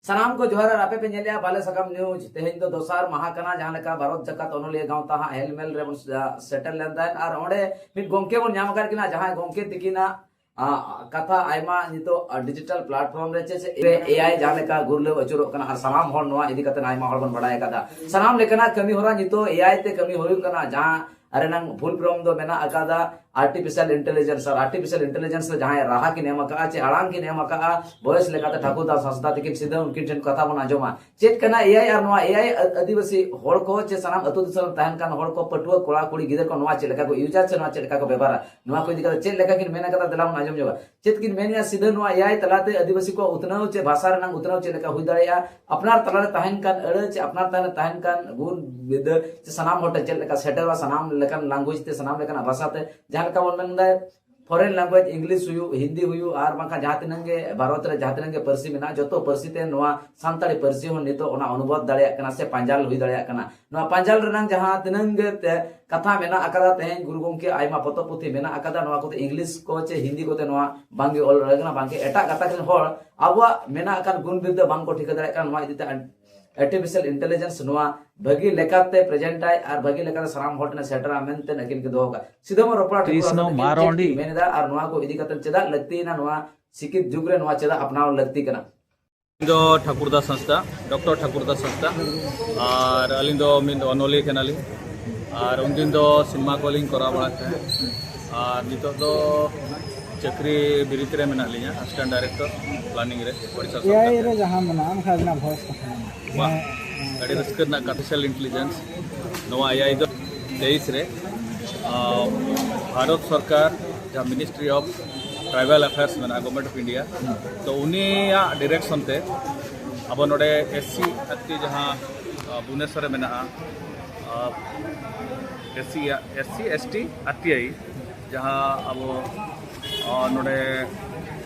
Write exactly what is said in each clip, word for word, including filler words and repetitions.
ᱥᱟᱱᱟᱢ ᱠᱚ ᱡᱚᱦᱟᱨ ᱟᱨ ᱟᱯᱮ ᱯᱮ ᱧᱮᱞᱮᱜᱼᱟ ᱵᱟᱞᱮ ᱥᱟᱠᱟᱢ ᱱᱤᱭᱩᱡᱽ᱾ ᱛᱮᱦᱮᱧ ᱫᱚ ᱫᱚᱥᱟᱨ ᱢᱟᱦᱟ ᱠᱟᱱᱟ, ᱡᱟᱦᱟᱸ ᱞᱮᱠᱟ ᱵᱷᱟᱨᱚᱛ ᱡᱟᱠᱟᱛ ᱚᱱᱚᱞᱤᱭᱟᱹ ᱜᱟᱶᱛᱟ ᱦᱟᱸᱜ ᱦᱮᱞᱢᱮᱞ ᱨᱮᱵᱚᱱ ᱥᱮᱴᱮᱨ ᱞᱮᱱ ᱛᱟᱦᱮᱸᱫ ᱟᱨ ᱚᱸᱰᱮ ᱢᱤᱫ ᱜᱚᱢᱠᱮ ᱵᱚᱱ ᱧᱟᱢ ᱟᱠᱟᱫ ᱠᱤᱱᱟ, ᱡᱟᱦᱟᱸᱭ ᱜᱚᱢᱠᱮ ᱛᱤᱠᱤᱱᱟᱜ ᱠᱟᱛᱷᱟ ᱟᱭᱢᱟ ᱱᱤᱛᱚᱜ ᱰᱤᱡᱤᱴᱟᱞ ᱯᱞᱟᱴᱯᱷᱚᱨᱢ ᱨᱮ ᱪᱮ ᱮ ᱟᱭ ᱡᱟᱦᱟᱸ ᱞᱮᱠᱟ ᱜᱩᱨᱞᱟᱹᱣ ᱟᱹᱪᱩᱨᱚᱜ ᱠᱟᱱᱟ ᱟᱨ ᱥᱟᱱᱟᱢ ᱦᱚᱲ ᱱᱚᱣᱟ ᱤᱫᱤ ᱠᱟᱛᱮ ᱟᱭᱢᱟ ᱦᱚᱲ ᱵᱚᱱ ᱵᱟᱲᱟᱭ ᱟᱠᱟᱫᱟ᱾ ᱥᱟᱱᱟᱢ ᱞᱮᱠᱟᱱᱟᱜ ᱠᱟᱹᱢᱤ ᱦᱚᱨᱟ ᱱᱤᱛᱚᱜ ᱮ ᱟᱭ ᱛᱮ ᱠᱟᱹᱢᱤ ᱦᱩᱭᱩᱜ ᱠᱟᱱᱟ, ᱡᱟᱦᱟᱸ ᱨᱮᱱᱟᱝ ᱯᱷᱩᱞ ᱯᱷᱨᱚᱢ ᱫᱚ ᱢᱮᱱᱟᱜ ᱟᱠᱟᱫᱟ ᱟᱨᱴᱤᱯᱷᱤᱥᱤᱭᱟᱞ ᱤᱱᱴᱮᱞᱤᱡᱮᱱᱥ᱾ ᱟᱨ ᱟᱨᱴᱤᱯᱷᱤᱥᱤᱭᱟᱞ ᱤᱱᱴᱮᱞᱤᱡᱮᱱᱥ ᱨᱮ ᱡᱟᱦᱟᱸᱭ ᱨᱟᱦᱟ ᱠᱤᱱ ᱮᱢ ᱟᱠᱟᱫᱼᱟ ᱪᱮ ᱟᱲᱟᱝ ᱠᱤᱱ ᱮᱢ ᱟᱠᱟᱫᱼᱟ ᱵᱚᱭᱮᱥ ᱞᱮᱠᱟᱛᱮ ᱴᱷᱟᱹᱠᱩᱨ ᱫᱟᱥ ᱦᱟᱸᱥᱫᱟ ᱛᱤᱠᱤᱱ ᱥᱤᱫᱷᱟᱹ ᱩᱱᱠᱤᱱ ᱴᱷᱮᱱ ᱠᱟᱛᱷᱟ ᱵᱚᱱ ᱟᱸᱡᱚᱢᱟ᱾ ᱪᱮᱫ ᱠᱟᱱᱟ ᱮ ᱟᱭ ᱟᱨ ᱱᱚᱣᱟ ᱮ ᱟᱭ ᱟᱹᱫᱤᱵᱟᱹᱥᱤ ᱦᱚᱲ ᱠᱚ ᱪᱮ ᱥᱟᱱᱟᱢ ᱟᱹᱛᱩ ᱫᱤᱥᱚᱢ ᱨᱮ ᱛᱟᱦᱮᱱ ᱠᱟᱱ ᱦᱚᱲ ᱠᱚ, ᱯᱟᱹᱴᱷᱩᱣᱟᱹ ᱠᱚᱲᱟ ᱠᱩᱲᱤ ᱜᱤᱫᱽᱨᱟᱹ ᱠᱚ ᱱᱚᱣᱟ ᱪᱮᱫ ᱞᱮᱠᱟ ᱠᱚ ᱤᱭᱩᱡᱟ ᱪᱮ ᱱᱚᱣᱟ ᱪᱮᱫ ᱞᱮᱠᱟ ᱠᱚ ᱵᱮᱵᱷᱟᱨᱟ, ᱱᱚᱣᱟ ᱠᱚ ᱤᱫᱤ ᱠᱟᱛᱮ ᱪᱮᱫ ᱞᱮᱠᱟ ᱠᱤᱱ ᱢᱮᱱ ᱟᱠᱟᱫᱟ, ᱫᱮᱞᱟ ᱵᱚᱱ ᱟᱸᱡᱚᱢ ᱧᱚᱜᱟ᱾ ᱪᱮᱫ ᱠᱤᱱ ᱢᱮᱱᱮᱜᱼᱟ ᱥᱤᱫᱷᱟᱹ ᱱᱚᱣᱟ ᱮ ᱟᱭ ᱛᱟᱞᱟᱛᱮ ᱟᱹᱫᱤᱵᱟᱹᱥᱤ ᱠᱚᱣᱟᱜ ᱩᱛᱱᱟᱹᱣ ᱪᱮ ᱵᱷᱟᱥᱟ ᱨᱮᱱᱟᱜ ᱩᱛᱱᱟᱹᱣ ᱪᱮᱫ ᱞᱮᱠᱟ ᱦᱩᱭ ᱫᱟᱲᱮᱭᱟᱜᱼᱟ, ᱟᱯᱱᱟᱨ ᱛᱟᱞᱟᱨᱮ ᱛᱟᱦᱮᱱ ᱠᱟᱱ ᱟᱹᱲᱟᱹ ᱪᱮ ᱟᱯᱱᱟᱨ ᱛᱟᱞᱟᱨᱮ ᱛᱟᱦᱮᱱ ᱠᱟᱱ ᱜᱩᱱ ᱵᱤᱨᱫᱟᱹ ᱪᱮ ᱥᱟᱱᱟᱢ ᱦᱚᱲ ᱴᱷᱮᱱ ᱪᱮᱫ ᱞᱮᱠᱟ ᱥᱮᱴᱮᱨᱚᱜᱼᱟ, ᱥᱟᱱᱟᱢ ᱞᱮᱠᱟᱱ ᱞᱮᱝᱜᱩᱭᱮᱡᱽ ᱛᱮ, ᱥᱟᱱᱟᱢ ᱞᱮᱠᱟᱱᱟᱜ ᱵᱷᱟᱥᱟ ᱛᱮ, ᱡᱟᱦᱟᱸ ᱞᱮᱠᱟ ᱵᱚᱱ ᱢᱮᱱ ᱮᱫᱟ ᱯᱷᱚᱨᱮᱱ ᱞᱮᱝᱜᱩᱭᱮᱡᱽ, ᱤᱝᱞᱤᱥ ᱦᱩᱭᱩᱜ, ᱦᱤᱱᱫᱤ ᱦᱩᱭᱩᱜ, ᱟᱨ ᱵᱟᱝᱠᱷᱟᱱ ᱡᱟᱦᱟᱸ ᱛᱤᱱᱟᱹᱜ ᱜᱮ ᱵᱷᱟᱨᱚᱛ ᱨᱮ ᱡᱟᱦᱟᱸ ᱛᱤᱱᱟᱹᱜ ᱜᱮ ᱯᱟᱹᱨᱥᱤ ᱢᱮᱱᱟᱜᱼᱟ, ᱡᱚᱛᱚ ᱯᱟᱹᱨᱥᱤ ᱛᱮ ᱱᱚᱣᱟ ᱥᱟᱱᱛᱟᱲᱤ ᱯᱟᱹᱨᱥᱤ ᱦᱚᱸ ᱱᱤᱛᱚᱜ ᱚᱱᱟ ᱚᱱᱩᱵᱟᱫ ᱫᱟᱲᱮᱭᱟᱜ ᱠᱟᱱᱟ ᱥᱮ ᱯᱟᱸᱡᱟᱞ ᱦᱩᱭ ᱫᱟᱲᱮᱭᱟᱜ ᱠᱟᱱᱟ᱾ ᱱᱚᱣᱟ ᱯᱟᱸᱡᱟᱞ ᱨᱮᱱᱟᱝ ᱡᱟᱦᱟᱸ ᱛᱤᱱᱟᱹᱝ ᱜᱮ ᱛᱮ ᱠᱟᱛᱷᱟ ᱢᱮᱱᱟᱜ ᱟᱠᱟᱫᱟ, ᱛᱮᱦᱮᱧ ᱜᱩᱨᱩ ᱜᱚᱢᱠᱮ ᱟᱭᱢᱟ ᱯᱚᱛᱚᱵ ᱯᱩᱛᱷᱤ ᱢᱮᱱᱟᱜ ᱟᱠᱟᱫᱟ, ᱱᱚᱣᱟ ᱠᱚᱫᱚ ᱤᱝᱞᱤᱥ ᱠᱚ ᱪᱮ ᱦᱤᱱᱫᱤ ᱠᱚᱛᱮ ᱱᱚᱣᱟ ᱵᱟᱝᱜᱮ ᱚᱞ ᱫᱟᱲᱮᱭᱟᱜ ᱠᱟᱱᱟ, ᱵᱟᱝᱜᱮ ᱮᱴᱟᱜ ᱜᱟᱛᱟᱠ ᱨᱮᱱ ᱦᱚᱲ ᱟᱵᱚᱣᱟᱜ ᱢᱮᱱᱟᱜ ᱟᱠᱟᱫ ᱜᱩᱱ ᱵᱤᱨᱫᱟᱹ ᱵᱟᱝ ᱠᱚ ᱴᱷᱤᱠᱟᱹ ᱫᱟᱲᱮᱭᱟᱜ ᱠᱟᱱᱟ᱾ ᱱᱚᱣᱟ ᱤᱫᱤ ᱛᱮ ᱟᱨᱴᱤᱯᱷᱤᱥᱤᱭᱟᱞ ᱤᱱᱴᱮᱞᱤᱡᱮᱱᱥ ᱱᱚᱣᱟ ᱵᱷᱟᱹᱜᱤ ᱞᱮᱠᱟᱛᱮ ᱯᱨᱮᱡᱮᱱᱴ ᱟᱭ ᱟᱨ ᱵᱷᱟᱹᱜᱤ ᱞᱮᱠᱟᱛᱮ ᱥᱟᱱᱟᱢ ᱦᱚᱲ ᱴᱷᱮᱱ ᱥᱮᱴᱮᱨᱟ ᱢᱮᱱᱛᱮ ᱟᱹᱠᱤᱱ ᱠᱤᱱ ᱫᱚᱦᱚ ᱠᱟᱜᱼᱟ᱾ ᱥᱤᱫᱷᱟᱹ ᱢᱟ ᱨᱚᱯᱚᱲᱟ ᱴᱷᱟᱹᱠᱩᱨ ᱦᱟᱸᱥᱫᱟ ᱛᱟᱹᱠᱤᱱ ᱪᱮᱫ ᱠᱤᱱ ᱢᱮᱱ ᱮᱫᱟ ᱟᱨ ᱱᱚᱣᱟ ᱠᱚ ᱤᱫᱤ ᱠᱟᱛᱮ ᱪᱮᱫᱟᱜ ᱞᱟᱹᱠᱛᱤᱭᱮᱱᱟ, ᱱᱚᱣᱟ ᱥᱤᱠᱷᱤᱛ ᱡᱩᱜᱽ ᱨᱮ ᱱᱚᱣᱟ ᱪᱮᱫᱟᱜ ᱟᱯᱱᱟᱣ ᱞᱟᱹᱠᱛᱤ ᱠᱟᱱᱟ᱾ ᱤᱧ ᱫᱚ ᱴᱷᱟᱹᱠᱩᱨ ᱫᱟᱥ ᱦᱟᱸᱥᱫᱟ, ᱰᱚᱠᱴᱚᱨ ᱴᱷᱟᱹᱠᱩᱨ ᱫᱟᱥ ᱦᱟᱸᱥᱫᱟ, ᱟᱨ ᱟᱹᱞᱤᱧ ᱫᱚ ᱢᱤᱫ ᱚᱱᱚᱞᱤᱭᱟᱹ ᱠᱟᱱᱟᱞᱤᱧ᱾ ᱟᱨ ᱩᱱᱫᱤᱱ ᱫᱚ ᱥᱤᱱᱮᱢᱟ ᱠᱚᱞᱤᱧ ᱠᱚᱨᱟᱣ ᱵᱟᱲᱟᱭᱮᱫ ᱛᱟᱦᱮᱸᱫ, ᱟᱨ ᱱᱤᱛᱚᱜ ᱫᱚ ᱪᱟᱹᱠᱨᱤ ᱵᱤᱨᱤᱫ ᱨᱮ ᱢᱮᱱᱟᱜ ᱞᱤᱧᱟ, ᱟᱥᱤᱥᱴᱮᱱᱴ ᱰᱟᱭᱨᱮᱠᱴᱚᱨ ᱯᱞᱟᱱᱤᱝ ᱨᱮ, ᱳᱰᱤᱥᱟ ᱮ ᱟᱭ ᱨᱮ ᱥᱚᱨᱠᱟᱨ᱾ ᱡᱟᱦᱟᱸ ᱢᱮᱱᱟᱜᱼᱟ, ᱚᱱᱠᱟ ᱟᱵᱤᱱᱟᱜ ᱵᱷᱚᱭᱮᱥ ᱠᱚ ᱛᱟᱦᱮᱱᱟ᱾ ᱵᱟᱝ, ᱟᱹᱰᱤ ᱨᱟᱹᱥᱠᱟᱹ ᱨᱮᱱᱟᱜ ᱠᱟᱛᱷᱟ, ᱟᱨᱴᱤᱯᱷᱤᱥᱤᱭᱟᱞ ᱤᱱᱴᱮᱞᱤᱡᱮᱱᱥ ᱱᱚᱣᱟ ᱮ ᱟᱭ ᱫᱚ ᱛᱮᱭᱤᱥ ᱨᱮ ᱟᱸ, ᱵᱷᱟᱨᱚᱛ ᱥᱚᱨᱠᱟᱨ ᱡᱟᱦᱟᱸ ᱢᱤᱱᱤᱥᱴᱨᱤ ᱚᱯᱷ ᱴᱨᱟᱭᱵᱟᱞ ᱟᱯᱷᱮᱭᱟᱨᱥ ᱢᱮᱱᱟᱜᱼᱟ, ᱜᱚᱵᱷᱢᱮᱱᱴ ᱚᱯᱷ ᱤᱱᱰᱤᱭᱟ, ᱛᱚ ᱩᱱᱤᱭᱟᱜ ᱰᱤᱨᱮᱠᱥᱚᱱ ᱛᱮ ᱟᱵᱚ ᱱᱚᱰᱮ ᱮᱥ ᱥᱤ ᱟᱨ ᱴᱤ ᱡᱟᱦᱟᱸ ᱟᱸ, ᱵᱷᱩᱵᱽᱱᱮᱥᱚᱨ ᱨᱮ ᱢᱮᱱᱟᱜᱼᱟ, S C S C S T R T I, ᱡᱟᱦᱟᱸ ᱟᱵᱚ ᱟᱸ, ᱱᱚᱰᱮ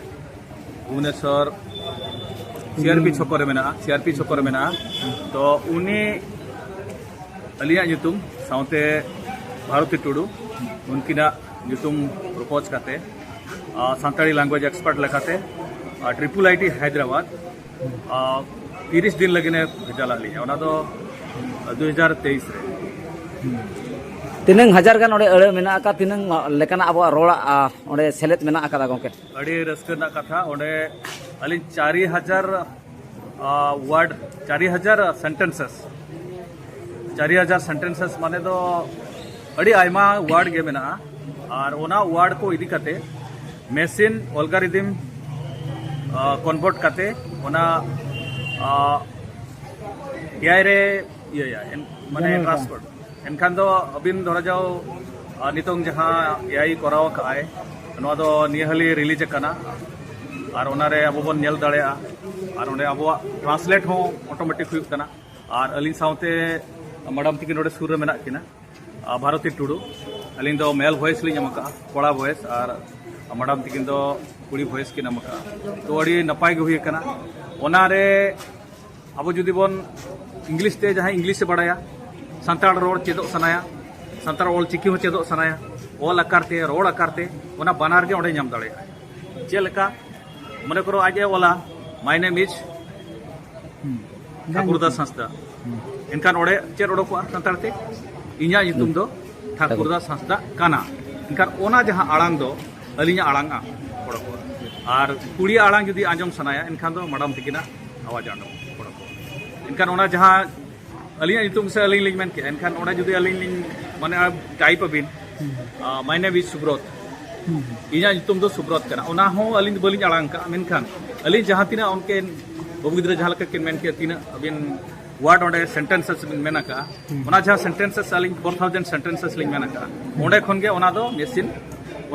ᱵᱷᱩᱵᱽᱱᱮᱥᱚᱨ ᱥᱤ ᱟᱨ ᱯᱤ ᱪᱷᱚᱠᱚ ᱨᱮ ᱢᱮᱱᱟᱜᱼᱟ, ᱥᱤ ᱟᱨ ᱯᱤ ᱪᱷᱚᱠᱚ ᱨᱮ ᱢᱮᱱᱟᱜᱼᱟ᱾ ᱛᱚ ᱩᱱᱤ, ᱟᱹᱞᱤᱧᱟᱜ ᱧᱩᱛᱩᱢ ᱥᱟᱶᱛᱮ ᱵᱷᱟᱨᱚᱛᱤ ᱴᱩᱰᱩ, ᱩᱱᱠᱤᱱᱟᱜ ᱧᱩᱛᱩᱢ ᱯᱨᱚᱯᱳᱡᱽ ᱠᱟᱛᱮ, ᱟᱨ ᱥᱟᱱᱛᱟᱲᱤ ᱞᱮᱝᱜᱩᱭᱮᱡᱽ ᱮᱠᱥᱯᱟᱨᱴ ᱞᱮᱠᱟᱛᱮ, ᱟᱨ ᱴᱨᱤᱯᱩᱞ ᱟᱭ ᱴᱤ ᱦᱟᱭᱫᱨᱟᱵᱟᱫᱽ ᱟᱨ ᱛᱤᱨᱤᱥ ᱫᱤᱱ ᱞᱟᱹᱜᱤᱫ ᱮ ᱵᱷᱮᱡᱟ ᱞᱮᱫ ᱞᱤᱧᱟ, ᱚᱱᱟ ᱫᱚ ᱫᱩ ᱦᱟᱡᱟᱨ ᱛᱮᱭᱤᱥ ᱨᱮ᱾ ᱛᱤᱱᱟᱹᱝ ᱦᱟᱡᱟᱨ ᱜᱟᱱ ᱚᱸᱰᱮ ᱟᱹᱲᱟᱹ ᱢᱮᱱᱟᱜ ᱟᱠᱟᱫ, ᱛᱤᱱᱟᱹᱝ ᱞᱮᱠᱟᱱᱟᱜ ᱟᱵᱚᱣᱟᱜ ᱨᱚᱲᱟᱜ ᱚᱸᱰᱮ ᱥᱮᱞᱮᱫ ᱢᱮᱱᱟᱜ ᱟᱠᱟᱫᱟ ᱜᱚᱢᱠᱮ? ᱟᱹᱰᱤ ᱨᱟᱹᱥᱠᱟᱹ ᱨᱮᱱᱟᱜ ᱠᱟᱛᱷᱟ, ᱚᱸᱰᱮ ᱟᱹᱞᱤᱧ ᱪᱟᱨᱤ ᱦᱟᱡᱟᱨ ᱣᱟᱨᱰ, ᱪᱟᱨᱤ ᱦᱟᱡᱟᱨ ᱥᱮᱱᱴᱮᱱᱥᱮᱥ, ᱪᱟᱨᱤ ᱦᱟᱡᱟᱨ ᱥᱮᱱᱴᱮᱱᱥᱮᱥ ᱢᱟᱱᱮ ᱫᱚ ᱟᱹᱰᱤ ᱟᱭᱢᱟ ᱣᱟᱨᱰ ᱜᱮ ᱢᱮᱱᱟᱜᱼᱟ᱾ ᱟᱨ ᱚᱱᱟ ᱣᱟᱨᱰ ᱠᱚ ᱤᱫᱤ ᱠᱟᱛᱮ ᱢᱮᱥᱤᱱ ᱚᱞᱜᱟᱨᱤᱫᱤᱢ ᱠᱚᱱᱵᱷᱟᱨᱴ ᱠᱟᱛᱮ ᱚᱱᱟ ᱮ ᱟᱭ ᱨᱮ ᱤᱭᱟᱹᱭᱟ, ᱮᱱ- ᱢᱟᱱᱮ ᱡᱮᱱᱟᱨᱮᱴ ᱴᱨᱟᱱᱥᱯᱷᱟᱨ᱾ ᱮᱱᱠᱷᱟᱱ ᱫᱚ ᱟᱹᱵᱤᱱ ᱫᱷᱚᱨᱟ ᱡᱟᱣ ᱟᱨ ᱱᱤᱛᱚᱝ ᱡᱟᱦᱟᱸ ᱮ ᱟᱭ ᱠᱚᱨᱟᱣ ᱟᱠᱟᱫᱼᱟᱭ, ᱱᱚᱣᱟ ᱫᱚ ᱱᱤᱭᱟᱹ ᱦᱟᱹᱞᱤ ᱨᱤᱞᱤᱡᱽ ᱟᱠᱟᱱᱟ᱾ ᱟᱨ ᱚᱱᱟᱨᱮ ᱟᱵᱚ ᱵᱚᱱ ᱧᱮᱞ ᱫᱟᱲᱮᱭᱟᱜᱼᱟ᱾ ᱟᱨ ᱚᱸᱰᱮ ᱟᱵᱚᱣᱟᱜ ᱴᱨᱟᱱᱥᱞᱮᱴ ᱦᱚᱸ ᱚᱴᱳᱢᱮᱴᱤᱠ ᱦᱩᱭᱩᱜ ᱠᱟᱱᱟ᱾ ᱟᱨ ᱟᱹᱞᱤᱧ ᱥᱟᱶᱛᱮ ᱢᱮᱰᱟᱢ ᱛᱟᱹᱠᱤᱱ ᱱᱚᱰᱮ ᱥᱩᱨ ᱨᱮ ᱢᱮᱱᱟᱜ ᱠᱤᱱᱟ, ᱟᱨ ᱵᱷᱟᱨᱚᱛᱤ ᱴᱩᱰᱩ᱾ ᱟᱹᱞᱤᱧ ᱫᱚ ᱢᱮᱞ ᱵᱷᱚᱭᱮᱥ ᱞᱤᱧ ᱮᱢ ᱟᱠᱟᱫᱼᱟ, ᱠᱚᱲᱟ ᱵᱷᱚᱭᱮᱥ, ᱟᱨ ᱢᱮᱰᱟᱢ ᱛᱟᱹᱠᱤᱱ ᱫᱚ ᱠᱩᱲᱤ ᱵᱷᱚᱭᱮᱥ ᱠᱤᱱ ᱮᱢ ᱟᱠᱟᱫᱼᱟ᱾ ᱛᱚ, ᱟᱹᱰᱤ ᱱᱟᱯᱟᱭ ᱜᱮ ᱦᱩᱭ ᱟᱠᱟᱱᱟ᱾ ᱚᱱᱟᱨᱮ ᱟᱵᱚ ᱡᱩᱫᱤ ᱵᱚᱱ ᱤᱝᱞᱤᱥ ᱛᱮ, ᱡᱟᱦᱟᱸᱭ ᱤᱝᱞᱤᱥ ᱮ ᱵᱟᱲᱟᱭᱟ, ᱥᱟᱱᱛᱟᱲ ᱨᱚᱲ ᱪᱮᱫᱚᱜ ᱥᱟᱱᱟᱭᱟ, ᱥᱟᱱᱛᱟᱲ ᱚᱞ ᱪᱤᱠᱤ ᱦᱚᱸ ᱪᱮᱫᱚᱜ ᱥᱟᱱᱟᱭᱟ, ᱚᱞ ᱟᱠᱟᱨ ᱛᱮ, ᱨᱚᱲ ᱟᱠᱟᱨ ᱛᱮ, ᱚᱱᱟ ᱵᱟᱱᱟᱨ ᱜᱮ ᱚᱸᱰᱮ ᱧᱟᱢ ᱫᱟᱲᱮᱭᱟᱜᱼᱟ᱾ ᱪᱮᱫ ᱞᱮᱠᱟ? ᱢᱚᱱᱮ ᱠᱚᱨᱚ ᱟᱡ ᱮ ᱚᱞᱟ, "My name is Thakur Das ᱦᱟᱸᱥᱫᱟ", ᱮᱱᱠᱷᱟᱱ ᱚᱸᱰᱮ ᱪᱮᱫ ᱚᱰᱚᱠᱚᱜᱼᱟ ᱥᱟᱱᱛᱟᱲ ᱛᱮ? "ᱤᱧᱟᱹᱜ ᱧᱩᱛᱩᱢ ᱫᱚ ᱴᱷᱟᱠᱩᱨ ᱫᱟᱥ ᱦᱟᱸᱥᱫᱟ ᱠᱟᱱᱟ", ᱮᱱᱠᱷᱟᱱ ᱚᱱᱟ ᱡᱟᱦᱟᱸ ᱟᱲᱟᱝ ᱫᱚ ᱟᱹᱞᱤᱧᱟᱜ ᱟᱲᱟᱝ ᱚᱰᱚᱠᱚᱜᱼᱟ᱾ ᱟᱨ ᱠᱩᱲᱤᱭᱟᱜ ᱟᱲᱟᱝ ᱡᱩᱫᱤ ᱟᱸᱡᱚᱢ ᱥᱟᱱᱟᱭᱟ, ᱮᱱᱠᱷᱟᱱ ᱫᱚ ᱢᱮᱰᱟᱢ ᱛᱟᱹᱠᱤᱱᱟᱜ ᱟᱣᱟᱡᱽ ᱚᱰᱚᱠᱚᱜᱼᱟ᱾ ᱮᱱᱠᱷᱟᱱ ᱚᱱᱟ ᱡᱟᱦᱟᱸ ᱟᱹᱞᱤᱧᱟᱜ ᱧᱩᱛᱩᱢ ᱥᱮ ᱟᱹᱞᱤᱧ ᱞᱤᱧ ᱢᱮᱱ ᱠᱮᱜᱼᱟ, ᱮᱱᱠᱷᱟᱱ ᱚᱸᱰᱮ ᱡᱩᱫᱤ ᱟᱹᱞᱤᱧ ᱞᱤᱧ, ᱢᱟᱱᱮ, ᱴᱟᱭᱤᱯ ᱟᱹᱵᱤᱱ, "My name is ᱥᱩᱵᱨᱚᱛ", ᱤᱧᱟᱹᱜ ᱧᱩᱛᱩᱢ ᱫᱚ ᱥᱩᱵᱨᱚᱛ ᱠᱟᱱᱟ, ᱚᱱᱟ ᱦᱚᱸ ᱟᱹᱞᱤᱧ ᱫᱚ ᱵᱟᱹᱞᱤᱧ ᱟᱲᱟᱝ ᱠᱟᱜᱼᱟ᱾ ᱢᱮᱱᱠᱷᱟᱱ ᱟᱹᱞᱤᱧ ᱡᱟᱦᱟᱸ ᱛᱤᱱᱟᱹᱜ ᱩᱱᱠᱤᱱ ᱵᱟᱹᱵᱩ ᱜᱤᱫᱽᱨᱟᱹ ᱡᱟᱦᱟᱸ ᱞᱮᱠᱟ ᱠᱤᱱ ᱢᱮᱱ ᱠᱮᱜᱼᱟ, ᱛᱤᱱᱟᱹᱜ ᱟᱹᱵᱤᱱ ᱣᱟᱨᱰ ᱚᱸᱰᱮ ᱥᱮᱱᱴᱮᱱᱥᱮᱥ ᱵᱤᱱ ᱢᱮᱱ ᱟᱠᱟᱜᱼᱟ, ᱚᱱᱟ ᱡᱟᱦᱟᱸ ᱥᱮᱱᱴᱮᱱᱥᱮᱥ ᱟᱹᱞᱤᱧ ᱯᱷᱳᱨ ᱛᱷᱟᱣᱡᱮᱱᱰ ᱥᱮᱱᱴᱮᱱᱥᱮᱥ ᱞᱤᱧ ᱢᱮᱱ ᱟᱠᱟᱜᱼᱟ, ᱚᱸᱰᱮ ᱠᱷᱚᱱ ᱜᱮ ᱚᱱᱟ ᱫᱚ ᱢᱮᱥᱤᱱ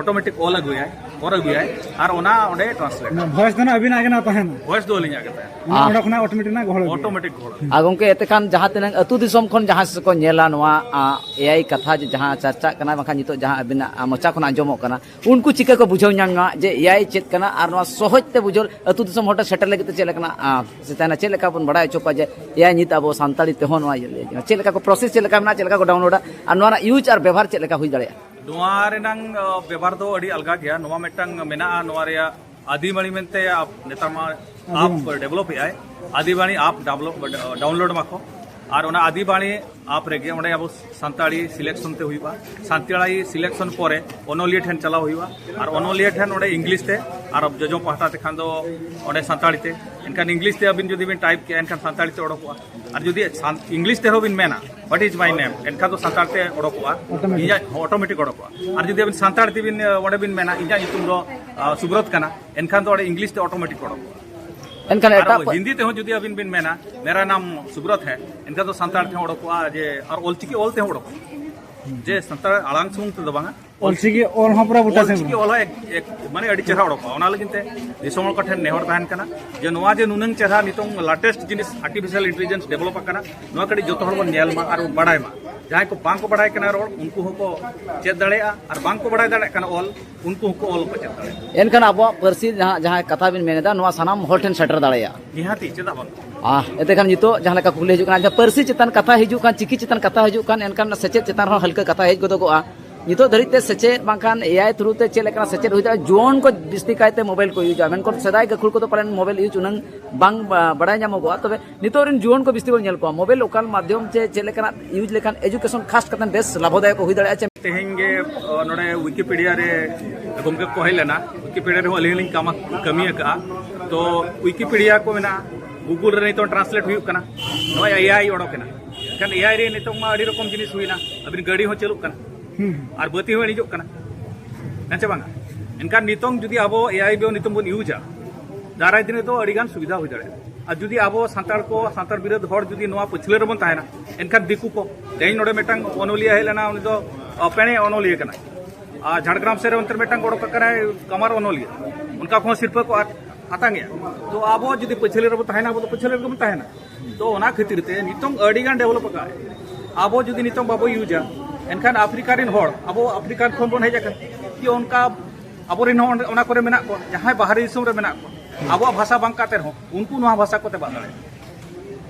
ᱚᱴᱳᱢᱮᱴᱤᱠ ᱚᱞ ᱟᱹᱜᱩᱭᱟᱭ, ᱚᱞ ᱟᱹᱜᱩᱭᱟᱭ, ᱟᱨ ᱚᱱᱟ ᱚᱸᱰᱮ ᱴᱨᱟᱱᱥᱞᱮᱴ᱾ ᱚᱱᱟ ᱵᱷᱚᱭᱮᱥ ᱫᱚ ᱱᱟᱜ ᱟᱹᱵᱤᱱᱟᱜ ᱜᱮ ᱱᱟᱜ ᱛᱟᱦᱮᱱᱟ? ᱵᱷᱚᱭᱮᱥ ᱫᱚ ᱟᱹᱞᱤᱧᱟᱜ ᱜᱮ ᱛᱟᱦᱮᱱᱟ᱾ ᱚᱸᱰᱮ ᱠᱷᱚᱱᱟᱜ ᱚᱴᱳᱢᱮᱴᱤᱠ ᱱᱟᱜ ᱜᱚᱦᱚᱲ ᱟᱹᱜᱩᱭᱟ᱾ ᱚᱴᱳᱢᱮᱴᱤᱠ ᱜᱚᱦᱚᱲ ᱟᱹᱜᱩᱭᱟ᱾ ᱟᱨ ᱜᱚᱢᱠᱮ, ᱮᱛᱮ ᱠᱷᱟᱱ ᱡᱟᱦᱟᱸ ᱛᱤᱱᱟᱹᱜ ᱟᱹᱛᱩ ᱫᱤᱥᱚᱢ ᱠᱷᱚᱱ ᱡᱟᱦᱟᱸ ᱥᱮᱫ ᱠᱚ ᱧᱮᱞᱟ ᱱᱚᱣᱟ, ᱟ, ᱮ ᱟᱭ ᱠᱟᱛᱷᱟ ᱡᱮ ᱡᱟᱦᱟᱸ ᱪᱟᱨᱪᱟᱜ ᱠᱟᱱᱟ, ᱵᱟᱝᱠᱷᱟᱱ ᱱᱤᱛᱚᱜ ᱡᱟᱦᱟᱸ ᱟᱹᱵᱤᱱᱟᱜ, ᱟ, ᱢᱚᱪᱟ ᱠᱷᱚᱱ ᱟᱸᱡᱚᱢᱚᱜ ᱠᱟᱱᱟ, ᱩᱱᱠᱩ ᱪᱤᱠᱟᱹ ᱠᱚ ᱵᱩᱡᱷᱟᱹᱣ ᱧᱟᱢᱟ ᱡᱮ ᱮ ᱟᱭ ᱪᱮᱫ ᱠᱟᱱᱟ, ᱟᱨ ᱱᱚᱣᱟ ᱥᱚᱦᱚᱡᱽ ᱛᱮ ᱵᱩᱡᱷᱟᱹᱣ ᱟᱹᱛᱩ ᱫᱤᱥᱚᱢ ᱦᱚᱲ ᱴᱷᱮᱱ ᱥᱮᱴᱮᱨ ᱞᱟᱹᱜᱤᱫ ᱛᱮ ᱪᱮᱫ ᱞᱮᱠᱟᱱᱟᱜ, ᱟ, ᱥᱮ ᱛᱟᱦᱮᱱᱟ, ᱪᱮᱫ ᱞᱮᱠᱟ ᱵᱚᱱ ᱵᱟᱲᱟᱭ ᱦᱚᱪᱚ ᱠᱚᱣᱟ ᱡᱮ ᱮ ᱟᱭ ᱱᱤᱛ ᱟᱵᱚ ᱥᱟᱱᱛᱟᱲᱤ ᱛᱮᱦᱚᱸ ᱱᱚᱣᱟ ᱤᱭᱟᱹ ᱞᱟᱹᱭ ᱠᱟᱱᱟ? ᱪᱮᱫ ᱞᱮᱠᱟ ᱠᱚ ᱯᱨᱚᱥᱮᱥ ᱪᱮᱫ ᱞᱮᱠᱟ ᱢᱮᱱᱟᱜᱼᱟ, ᱪᱮᱫ ᱞᱮᱠᱟ ᱠᱚ ᱰᱟᱣᱩᱱᱞᱳᱰᱟ, ᱟᱨ ᱱᱚᱣᱟ ᱨᱮᱱᱟᱜ ᱤᱭᱩᱡᱽ ᱟᱨ ᱵᱮᱵᱷᱟᱨ ᱪᱮᱫ ᱞᱮᱠᱟ ᱦᱩᱭ ᱫᱟᱲᱮᱭᱟᱜᱼᱟ? ᱱᱚᱣᱟ ᱨᱮᱱᱟᱝ, ᱟ, ᱵᱮᱵᱷᱟᱨ ᱫᱚ ᱟᱹᱰᱤ ᱟᱞᱜᱟ ᱜᱮᱭᱟ᱾ ᱱᱚᱣᱟ ᱢᱤᱫᱴᱟᱝ ᱢᱮᱱᱟᱜᱼᱟ, ᱱᱚᱣᱟ ᱨᱮᱭᱟᱜ ᱟᱹᱫᱤ ᱢᱟᱹᱲᱤ ᱢᱮᱱᱛᱮ, ᱟ, ᱱᱮᱛᱟᱨ ᱢᱟ ᱟᱯ ᱰᱮᱵᱷᱞᱚᱯ ᱮᱫᱟᱭ, ᱟᱫᱤᱵᱟᱬᱤ ᱟᱯ ᱰᱟᱣᱩᱱᱞᱳᱰ ᱢᱟᱠᱚ᱾ ᱟᱨ ᱚᱱᱟ ᱟᱫᱤᱵᱟᱬᱤ ᱟᱯ ᱨᱮᱜᱮ ᱚᱸᱰᱮ ᱟᱵᱚ ᱥᱟᱱᱛᱟᱲᱤ ᱥᱤᱞᱮᱠᱥᱚᱱ ᱛᱮ ᱦᱩᱭᱩᱜᱼᱟ᱾ ᱥᱟᱱᱛᱟᱲᱤ ᱥᱤᱞᱮᱠᱥᱚᱱ ᱯᱚᱨᱮ ᱚᱱᱚᱞᱤᱭᱟᱹ ᱴᱷᱮᱱ ᱪᱟᱞᱟᱣ ᱦᱩᱭᱩᱜᱼᱟ᱾ ᱟᱨ ᱚᱱᱚᱞᱤᱭᱟᱹ ᱴᱷᱮᱱ ᱚᱸᱰᱮ ᱤᱝᱞᱤᱥ ᱛᱮ, ᱟᱨ ᱡᱚᱡᱚᱢ ᱯᱟᱦᱴᱟ ᱛᱮᱠᱷᱟᱱ ᱫᱚ ᱚᱸᱰᱮ ᱥᱟᱱᱛᱟᱲᱤ ᱛᱮ᱾ ᱮᱱᱠᱷᱟᱱ ᱤᱝᱞᱤᱥ ᱛᱮ ᱟᱹᱵᱤᱱ ᱡᱩᱫᱤ ᱵᱤᱱ ᱴᱟᱭᱤᱯ ᱠᱮᱜᱼᱟ, ᱮᱱᱠᱷᱟᱱ ᱥᱟᱱᱛᱟᱲᱤ ᱛᱮ ᱚᱰᱚᱠᱚᱜᱼᱟ᱾ ᱟᱨ ᱡᱩᱫᱤ ᱥᱟᱱ- ᱤᱝᱞᱤᱥ ᱛᱮᱦᱚᱸ ᱵᱤᱱ ᱢᱮᱱᱟ, "What is my name?" ᱮᱱᱠᱷᱟᱱ ᱫᱚ ᱥᱟᱱᱛᱟᱲ ᱛᱮ ᱚᱰᱚᱠᱚᱜᱼᱟ᱾ ᱚᱴᱳᱢᱮᱴᱤᱠ᱾ ᱤᱧᱟᱹᱜ ᱚᱴᱳᱢᱮᱴᱤᱠ ᱚᱰᱚᱠᱚᱜᱼᱟ᱾ ᱟᱨ ᱡᱩᱫᱤ ᱟᱹᱵᱤᱱ ᱥᱟᱱᱛᱟᱲ ᱛᱮᱵᱤᱱ, ᱚᱸᱰᱮ ᱵᱤᱱ ᱢᱮᱱᱟ, "ᱤᱧᱟᱹᱜ ᱧᱩᱛᱩᱢ ᱫᱚ ᱥᱩᱵᱨᱚᱛ ᱠᱟᱱᱟ", ᱮᱱᱠᱷᱟᱱ ᱫᱚ ᱚᱸᱰᱮ ᱤᱝᱞᱤᱥ ᱛᱮ ᱚᱴᱳᱢᱮᱴᱤᱠ ᱚᱰᱚᱠᱚᱜᱼᱟ᱾ ᱮᱱᱠᱷᱟᱱ ᱟᱨ ᱮᱴᱟᱜ ᱯᱟ- ᱦᱤᱱᱫᱤ ᱛᱮᱦᱚᱸ ᱡᱩᱫᱤ ᱟᱹᱵᱤᱱ ᱵᱤᱱ ᱢᱮᱱᱟ, "ᱢᱮᱨᱟ ᱱᱟᱢ ᱥᱩᱵᱨᱚᱛ ᱦᱮ", ᱮᱱᱠᱷᱟᱱ ᱫᱚ ᱥᱟᱱᱛᱟᱲ ᱛᱮᱦᱚᱸ ᱚᱰᱚᱠᱚᱜᱼᱟ᱾ ᱡᱮ ᱟᱨ ᱚᱞᱪᱤᱠᱤ ᱚᱞ ᱛᱮᱦᱚᱸ ᱚᱰᱚᱠᱚᱜᱼᱟ᱾ ᱡᱮ ᱥᱟᱱᱛᱟᱲ ᱟᱲᱟᱝ ᱥᱩᱢᱩᱝ ᱛᱮᱫᱚ ᱵᱟᱝᱟ, ᱚᱞᱪᱤᱠᱤ ᱚᱞ ᱦᱚᱸ ᱯᱩᱨᱟᱹ ᱵᱩᱴᱟᱹ ᱥᱮ ᱚᱞᱪᱤᱠᱤ ᱚᱞ ᱦᱚᱸ ᱮᱠ- ᱮᱠ- ᱢᱟᱱᱮ ᱟᱹᱰᱤ ᱪᱮᱦᱨᱟ ᱚᱰᱚᱠᱚᱜᱼᱟ᱾ ᱚᱱᱟ ᱞᱟᱹᱜᱤᱫ ᱛᱮ ᱫᱤᱥᱚᱢ ᱦᱚᱲ ᱠᱚᱴᱷᱮᱱ ᱱᱮᱦᱚᱨ ᱛᱟᱦᱮᱱ ᱠᱟᱱᱟ ᱡᱮ ᱱᱚᱣᱟ ᱡᱮ ᱱᱩᱱᱟᱹᱝ ᱪᱮᱦᱨᱟ ᱱᱤᱛᱚᱝ ᱞᱮᱴᱮᱥᱴ ᱡᱤᱱᱤᱥ ᱟᱨᱴᱤᱯᱷᱤᱥᱤᱭᱟᱞ ᱤᱱᱴᱮᱞᱤᱡᱮᱱᱥ ᱰᱮᱵᱷᱞᱚᱯ ᱟᱠᱟᱱᱟ, ᱱᱚᱣᱟ ᱠᱟᱹᱴᱤᱡ ᱡᱚᱛᱚ ᱦᱚᱲ ᱵᱚᱱ ᱧᱮᱞ ᱢᱟ ᱟᱨ ᱵᱚᱱ ᱵᱟᱲᱟᱭ ᱢᱟ᱾ ᱡᱟᱦᱟᱸᱭ ᱠᱚ ᱵᱟᱝ ᱠᱚ ᱵᱟᱲᱟᱭ ᱠᱟᱱᱟ ᱨᱚᱲ, ᱩᱱᱠᱩ ᱦᱚᱸᱠᱚ ᱪᱮᱫ ᱫᱟᱲᱮᱭᱟᱜᱼᱟ, ᱟᱨ ᱵᱟᱝ ᱠᱚ ᱵᱟᱲᱟᱭ ᱫᱟᱲᱮᱭᱟᱜ ᱠᱟᱱᱟ ᱚᱞ, ᱩᱱᱠᱩ ᱦᱚᱸᱠᱚ ᱚᱞ ᱠᱚ ᱪᱮᱫ ᱫᱟᱲᱮᱭᱟᱜᱼᱟ᱾ ᱮᱱᱠᱷᱟᱱ ᱟᱵᱚᱣᱟᱜ ᱯᱟᱹᱨᱥᱤ ᱡᱟᱦᱟᱸ, ᱡᱟᱦᱟᱸ ᱠᱟᱛᱷᱟ ᱵᱤᱱ ᱢᱮᱱ ᱮᱫᱟ, ᱱᱚᱣᱟ ᱥᱟᱱᱟᱢ ᱦᱚᱲ ᱴᱷᱮᱱ ᱥᱮᱴᱮᱨ ᱫᱟᱲᱮᱭᱟᱜᱼᱟ᱾ ᱱᱤᱦᱟᱹᱛᱤ, ᱪᱮᱫᱟᱜ ᱵᱟᱝ? ᱟᱦ, ᱮᱱᱛᱮ ᱠᱷᱟᱱ ᱱᱤᱛᱚᱜ ᱡᱟᱦᱟᱸ ᱞᱮᱠᱟ ᱠᱩᱠᱞᱤ ᱦᱤᱡᱩᱜ ᱠᱟᱱᱟ, ᱡᱟᱦᱟᱸ ᱯᱟᱹᱨᱥᱤ ᱪᱮᱛᱟᱱ ᱠᱟᱛᱷᱟ ᱦᱤᱡᱩᱜ ᱠᱟᱱ, ᱪᱤᱠᱤ ᱪᱮᱛᱟᱱ ᱠᱟᱛᱷᱟ ᱦᱤᱡᱩᱜ ᱠᱟᱱ, ᱮᱱᱠᱷᱟᱱ ᱥᱮᱪᱮᱫ ᱪᱮᱛᱟᱱ ᱨᱮᱦᱚᱸ ᱦᱟᱹᱞᱠᱟᱹ ᱠᱟᱛᱷᱟ ᱦᱮᱡ ᱜᱚᱫᱚᱜᱚᱜᱼᱟ᱾ ᱱᱤᱛᱚᱜ ᱫᱷᱟᱹᱨᱤᱡ ᱛᱮ ᱥᱮᱪᱮᱫ ᱵᱟᱝᱠᱷᱟᱱ ᱮ ᱟᱭ ᱛᱷᱨᱩ ᱛᱮ ᱪᱮᱫ ᱞᱮᱠᱟᱱᱟᱜ ᱥᱮᱪᱮᱫ ᱦᱩᱭ ᱫᱟᱲᱮᱭᱟᱜᱼᱟ? ᱡᱩᱣᱟᱹᱱ ᱠᱚ ᱵᱤᱥᱛᱤ ᱠᱟᱭᱛᱮ ᱢᱳᱵᱟᱭᱤᱞ ᱠᱚ ᱤᱭᱩᱡᱟ, ᱢᱮᱱᱠᱷᱟᱱ ᱥᱮᱫᱟᱭ ᱜᱟᱹᱠᱷᱩᱲ ᱠᱚᱫᱚ ᱯᱟᱞᱮᱱ ᱢᱳᱵᱟᱭᱤᱞ ᱤᱭᱩᱡᱽ ᱩᱱᱟᱹᱝ ᱵᱟᱝ ᱵᱟ-, ᱵᱟᱲᱟᱭ ᱧᱟᱢᱚᱜᱚᱜᱼᱟ᱾ ᱛᱚᱵᱮ ᱱᱤᱛᱚᱜ ᱨᱮᱱ ᱡᱩᱣᱟᱹᱱ ᱠᱚ ᱵᱤᱥᱛᱤ ᱵᱚᱱ ᱧᱮᱞ ᱠᱚᱣᱟ, ᱢᱳᱵᱟᱭᱤᱞ ᱚᱠᱟ ᱢᱟᱫᱽᱫᱷᱚᱢ ᱪᱮ ᱪᱮᱫ ᱞᱮᱠᱟᱱᱟᱜ ᱤᱭᱩᱡᱽ ᱞᱮᱠᱷᱟᱱ ᱮᱡᱩᱠᱮᱥᱚᱱ ᱠᱷᱟᱥ ᱠᱟᱛᱮ ᱵᱮᱥ ᱞᱟᱵᱷᱚᱫᱟᱭᱚᱠ ᱦᱩᱭ ᱫᱟᱲᱮᱭᱟᱜᱼᱟ ᱪᱮ? ᱛᱮᱦᱮᱧ ᱜᱮ, ᱚ, ᱱᱚᱰᱮ ᱣᱤᱠᱤᱯᱤᱰᱤᱭᱟ ᱨᱮ ᱜᱚᱢᱠᱮ ᱠᱚ ᱦᱮᱡ ᱞᱮᱱᱟ᱾ ᱣᱤᱠᱤᱯᱤᱰᱤᱭᱟ ᱨᱮᱦᱚᱸ ᱟᱹᱞᱤᱧ ᱞᱤᱧ ᱠᱟᱢᱟ-, ᱠᱟᱹᱢᱤ ᱟᱠᱟᱫᱼᱟ᱾ ᱛᱚ ᱣᱤᱠᱤᱯᱤᱰᱤᱭᱟ ᱠᱚ ᱢᱮᱱᱟᱜᱼᱟ, ᱜᱩᱜᱩᱞ ᱨᱮ ᱱᱤᱛᱚᱝ ᱴᱨᱟᱱᱥᱞᱮᱴ ᱦᱩᱭᱩᱜ ᱠᱟᱱᱟ, ᱱᱚᱜᱼᱚᱭ ᱮ ᱟᱭ ᱚᱰᱚᱠ ᱮᱱᱟ᱾ ᱮᱱᱠᱷᱟᱱ ᱮ ᱟᱭ ᱨᱮ ᱱᱤᱛᱚᱝ ᱢᱟ ᱟᱹᱰᱤ ᱨᱚᱠᱚᱢ ᱡᱤᱱᱤᱥ ᱦᱩᱭᱱᱟ, ᱟᱹᱵᱤᱱ ᱜᱟᱹᱰᱤ ᱦᱚᱸ ᱪᱟᱹᱞᱩᱜ ᱠᱟᱱᱟ᱾ ᱦᱩᱸ᱾ ᱟᱨ ᱵᱟᱹᱛᱤ ᱦᱚᱸ ᱤᱲᱤᱡᱚᱜ ᱠᱟᱱᱟ᱾ ᱦᱮᱸ ᱪᱮ ᱵᱟᱝᱟ? ᱮᱱᱠᱷᱟᱱ ᱱᱤᱛᱚᱝ ᱡᱩᱫᱤ ᱟᱵᱚ ᱮ ᱟᱭ ᱵᱚ ᱱᱤᱛᱚᱝ ᱵᱚᱱ ᱤᱭᱩᱡᱟ, ᱫᱟᱨᱟᱭ ᱫᱤᱱ ᱨᱮᱫᱚ ᱟᱹᱰᱤ ᱜᱟᱱ ᱥᱩᱵᱤᱫᱷᱟ ᱦᱩᱭ ᱫᱟᱲᱮᱭᱟᱜᱼᱟ᱾ ᱟᱨ ᱡᱩᱫᱤ ᱟᱵᱚ ᱥᱟᱱᱛᱟᱲ ᱠᱚ, ᱥᱟᱱᱛᱟᱲ ᱵᱤᱨᱳᱫᱷ ᱦᱚᱲ ᱡᱩᱫᱤ ᱱᱚᱣᱟ ᱯᱟᱹᱪᱷᱞᱟᱹ ᱨᱮᱵᱚᱱ ᱛᱟᱦᱮᱱᱟ, ᱮᱱᱠᱷᱟᱱ ᱫᱤᱠᱩ ᱠᱚ, ᱛᱮᱦᱮᱧ ᱱᱚᱰᱮ ᱢᱤᱫᱴᱟᱝ ᱚᱱᱚᱞᱤᱭᱟᱹ ᱦᱮᱡ ᱞᱮᱱᱟ, ᱩᱱᱤ ᱫᱚ, ᱟ, ᱯᱮᱬᱮ ᱚᱱᱚᱞᱤᱭᱟᱹ ᱠᱟᱱᱟᱭ᱾ ᱟᱨ ᱡᱷᱟᱲᱜᱨᱟᱢ ᱥᱮᱫ ᱨᱮ ᱚᱱᱛᱮ ᱨᱮ ᱢᱤᱫᱴᱟᱝ ᱚᱰᱚᱠ ᱟᱠᱟᱱᱟᱭ, ᱠᱟᱢᱟᱨ ᱚᱱᱚᱞᱤᱭᱟᱹ, ᱚᱱᱠᱟ ᱠᱚᱦᱚᱸ ᱥᱤᱨᱯᱟᱹ ᱠᱚ ᱟᱛᱟᱝ ᱮᱜᱼᱟ᱾ ᱛᱚ ᱟᱵᱚ ᱡᱩᱫᱤ ᱯᱟᱹᱪᱷᱞᱟᱹ ᱨᱮᱵᱚᱱ ᱛᱟᱦᱮᱱᱟ, ᱟᱵᱚ ᱫᱚ ᱯᱟᱹᱪᱷᱞᱟᱹ ᱨᱮᱜᱮ ᱵᱚᱱ ᱛᱟᱦᱮᱱᱟ᱾ ᱛᱚ ᱚᱱᱟ ᱠᱷᱟᱹᱛᱤᱨ ᱛᱮ ᱱᱤᱛᱚᱝ ᱟᱹᱰᱤ ᱜᱟᱱ ᱰᱮᱵᱷᱞᱚᱯ ᱟᱠᱟᱫ᱾ ᱟᱵᱚ ᱡᱩᱫᱤ ᱱᱤᱛᱚᱝ ᱵᱟᱵᱚ ᱤᱭᱩᱡᱟ, ᱮᱱᱠᱷᱟᱱ ᱟᱯᱷᱨᱤᱠᱟ ᱨᱮᱱ ᱦᱚᱲ, ᱟᱵᱚ ᱟᱯᱷᱨᱤᱠᱟ ᱠᱷᱚᱱ ᱵᱚᱱ ᱦᱮᱡ ᱟᱠᱟᱱᱟ, ᱠᱤ ᱚᱱᱠᱟ ᱟᱵᱚᱨᱮᱱ ᱦᱚᱸ ᱚᱸᱰᱮ, ᱚᱱᱟ ᱠᱚᱨᱮ ᱢᱮᱱᱟᱜ ᱠᱚᱣᱟ, ᱡᱟᱦᱟᱸᱭ ᱵᱟᱦᱨᱮ ᱫᱤᱥᱚᱢ ᱨᱮ ᱢᱮᱱᱟᱜ ᱠᱚᱣᱟ, ᱟᱵᱚᱣᱟᱜ ᱵᱷᱟᱥᱟ ᱵᱟᱝ ᱠᱟᱛᱮ ᱨᱮᱦᱚᱸ ᱩᱱᱠᱩ ᱱᱚᱣᱟ ᱵᱷᱟᱥᱟ ᱠᱚ ᱛᱮᱵᱟᱜ ᱫᱟᱲᱮᱭᱟᱜᱼᱟ᱾